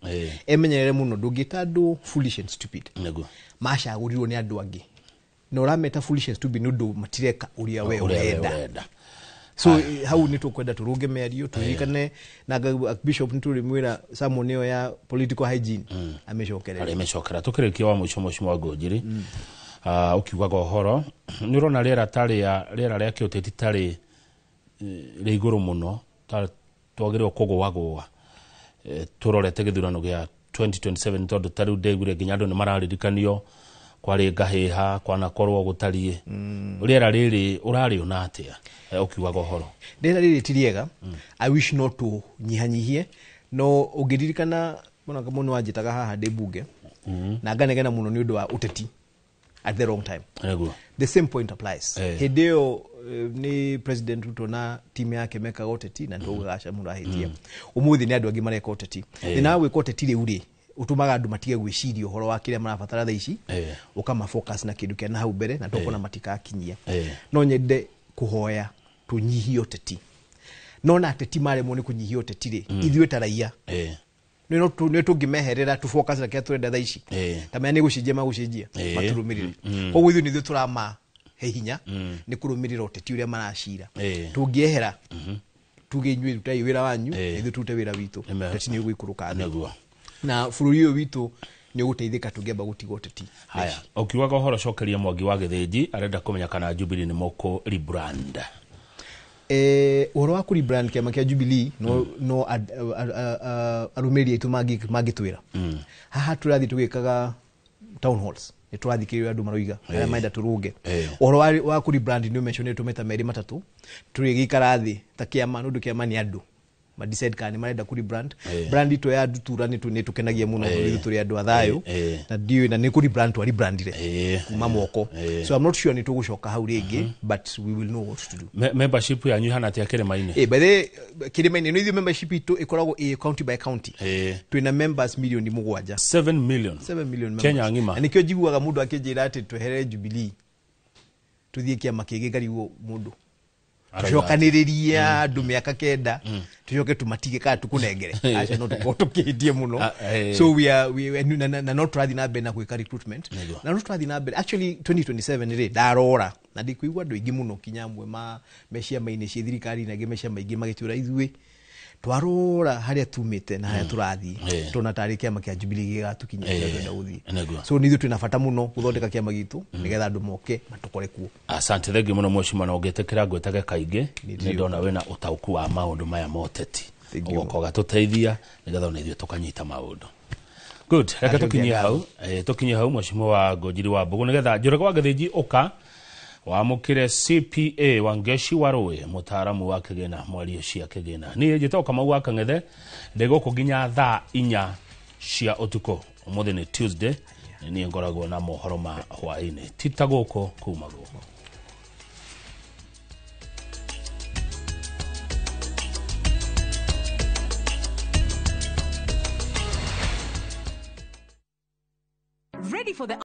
emenyerere mũno ndũngĩta andũ foolish and stupid. Macagũrirwo nĩ andũ angĩ na ũrameta foolish and stupid nĩ ũndũ matireka ũrĩa we ũrenda. So hau nĩ tũkwenda tũrũnge mĩario tũririkane na Bishop nĩtũrĩmwĩra sermon ĩyo ya political hygiene amĩcokerere. Amĩcokera. Tũkĩrĩkia wa mũico mheshimiwa Ngũnjiri, ũkiugaga ũhoro nĩ ũrona rĩera ta rĩera rĩa kĩũteti tarĩ rĩ igũrũ mũno, twagĩrĩirwo kũgũagũa tũrorete gĩthurano gĩa 2027 tondũ ta rĩu ndaiguire nginya andũ nĩ mararirikanio kwarĩ ngahĩha kwanakorwo gũtariĩ. Rĩera rĩrĩ ũrarĩona atĩa ũkiugaga ũhoro? Rĩera rĩrĩ ti rĩega. I wish not to nyihanyihie, no ũngĩririkana mũno mũno wanjĩtaga haha ndĩ mbunge na nganegena mũno nĩ ũndũ wa ũteti at the wrong time. The same point applies. Hĩndĩ ĩyo nĩ President Ruto na team yake mekaga ũteti na nĩtwaugaga aca mũrahĩtia. Ũmũthĩ nĩ andũ angĩ mareka ũteti. Thĩna wa gwĩka ũteti rĩu rĩ ũtũmaga andũ matige gwĩciria ũhoro wa kĩrĩa marabatara thaa ici, ũkama focus na kĩndũ kĩa na hau mbere na tũkona matikakinyia. No nyende kũhoya tũnyihie ũteti, no na ateti maremwo nĩ kũnyihia ũteti rĩ, ithuĩ ta raia nĩ tũngĩmeherera tũ focus na kĩrĩa tũrenda thaa ici, ta maya nĩ gũcenjia magũcenjia matũrũmĩrĩre. Koguo ithuĩ nĩ ithuĩ tũramahe hinya nĩ kũrũmĩrĩra ũteti ũrĩa maracira. Tũngĩehera tuge inyuĩ rutai wĩra wanyu, ithuĩ tũrute wĩra witũ, ũteti nĩ ũgũikũrũka thĩ. Na bũrũri ũyũ witũ Nĩ ũgũteithĩka tũngĩamba gũtiga ũteti. Haya, ũkiugaga ũhoro cokeria Mwangi wa Gĩthĩnji arenda kũmenya kana Jubilee nĩ mũkũ rebrand. Ũhoro wa kũ-rebrand kĩama kĩa Jubilee no arũmĩrĩri aitũ mangĩtwĩra. Haha tũrathiĩ tũgĩkaga town halls, nĩ tũrathikĩrĩria andũ maroiga arĩa marenda tũrũnge. Ũhoro wa kũ-rebrand nĩ ũmentionĩtwo maita merĩ matatũ. Tũrĩgĩikara thĩ ta kĩama, nĩ ũndũ kĩama nĩ andũ ma decide kana nĩ marenda kũ rebrand. Brand itũ ya ndutura nĩ tũkenagia mũno, ithuĩ tũrĩ andũ a thayũ, na ndiũĩ na nĩ kũ rebrand twa rebrandire kuma moko. So I'm not sure nĩ tũgũcoka hau rĩngĩ, but we will know what to do. Membership yanyu ihana atĩa kĩrĩma-inĩ? By the way, kĩrĩma-inĩ nĩ ithuĩ membership itũ ĩkoragwo ĩ county by county. Twĩna members milioni 7. 7 million. 7 million members. Kenya ng'ima. Na nĩkĩo njiguaga mũndũ akĩnjĩra atĩ tweherere Jubilee tũthiĩ kĩama kĩngĩ, ngarigwo mũndũ tũcokanĩrĩrie andũ mĩaka 9 tũcoke tũmatige kana tũkũnengere, aca no tũkorwo tũkĩhĩtie mũno. So we are, we, na no tũrathiĩ na mbere na gwĩka recruitment, na no tũrathiĩ na mbere. Actually, 2027 rĩ, ndarora na ndikũigua andũ aingĩ mũno, kinya amwe ma me ciama-inĩ cia thirikari na angĩ me ciama ingĩ magĩtwĩra ithuĩ twarora harĩa tumĩte na harĩa tũrathiĩ, tũrona tarĩ kĩama kĩa Jubilee gĩgatukinyia kũrĩa tũrenda gũthiĩ. So nĩ ithuĩ twĩna bata mũno gũthondeka kĩama gitũ nĩgetha andũ moke matũkore kuo. Asante, thengiũ mũno mheshimiwa, na ũngĩtĩkĩra ngwĩtage kaingĩ, nĩ ndona wĩna ũtaũku wa maũndũ maya ma ũteti, ũgoka ũgatũteithia nĩgetha ona ithuĩ tũkanyita maũndũ. Good, reke tũkinyie hau, tũkinyie hau mheshimiwa wa Ngũnjiri wa Mbũgũ, nĩgetha Njũrage wa Gĩthĩnji ũka wamũkĩre CPA Wangeshi Warũĩ, mũtaaramu wa kĩgĩna, mwario cia kĩgĩna. Niĩ njĩtagwo Kamau wa Kang'ethe, ndĩ gũkũ nginya thaa 4 cia ũtukũ. Ũmũthĩ nĩ Tuesday, nĩ niĩ ngoragwo na mohoro ma hwaĩ-inĩ, ti ta gũkũ kuma gũkũ.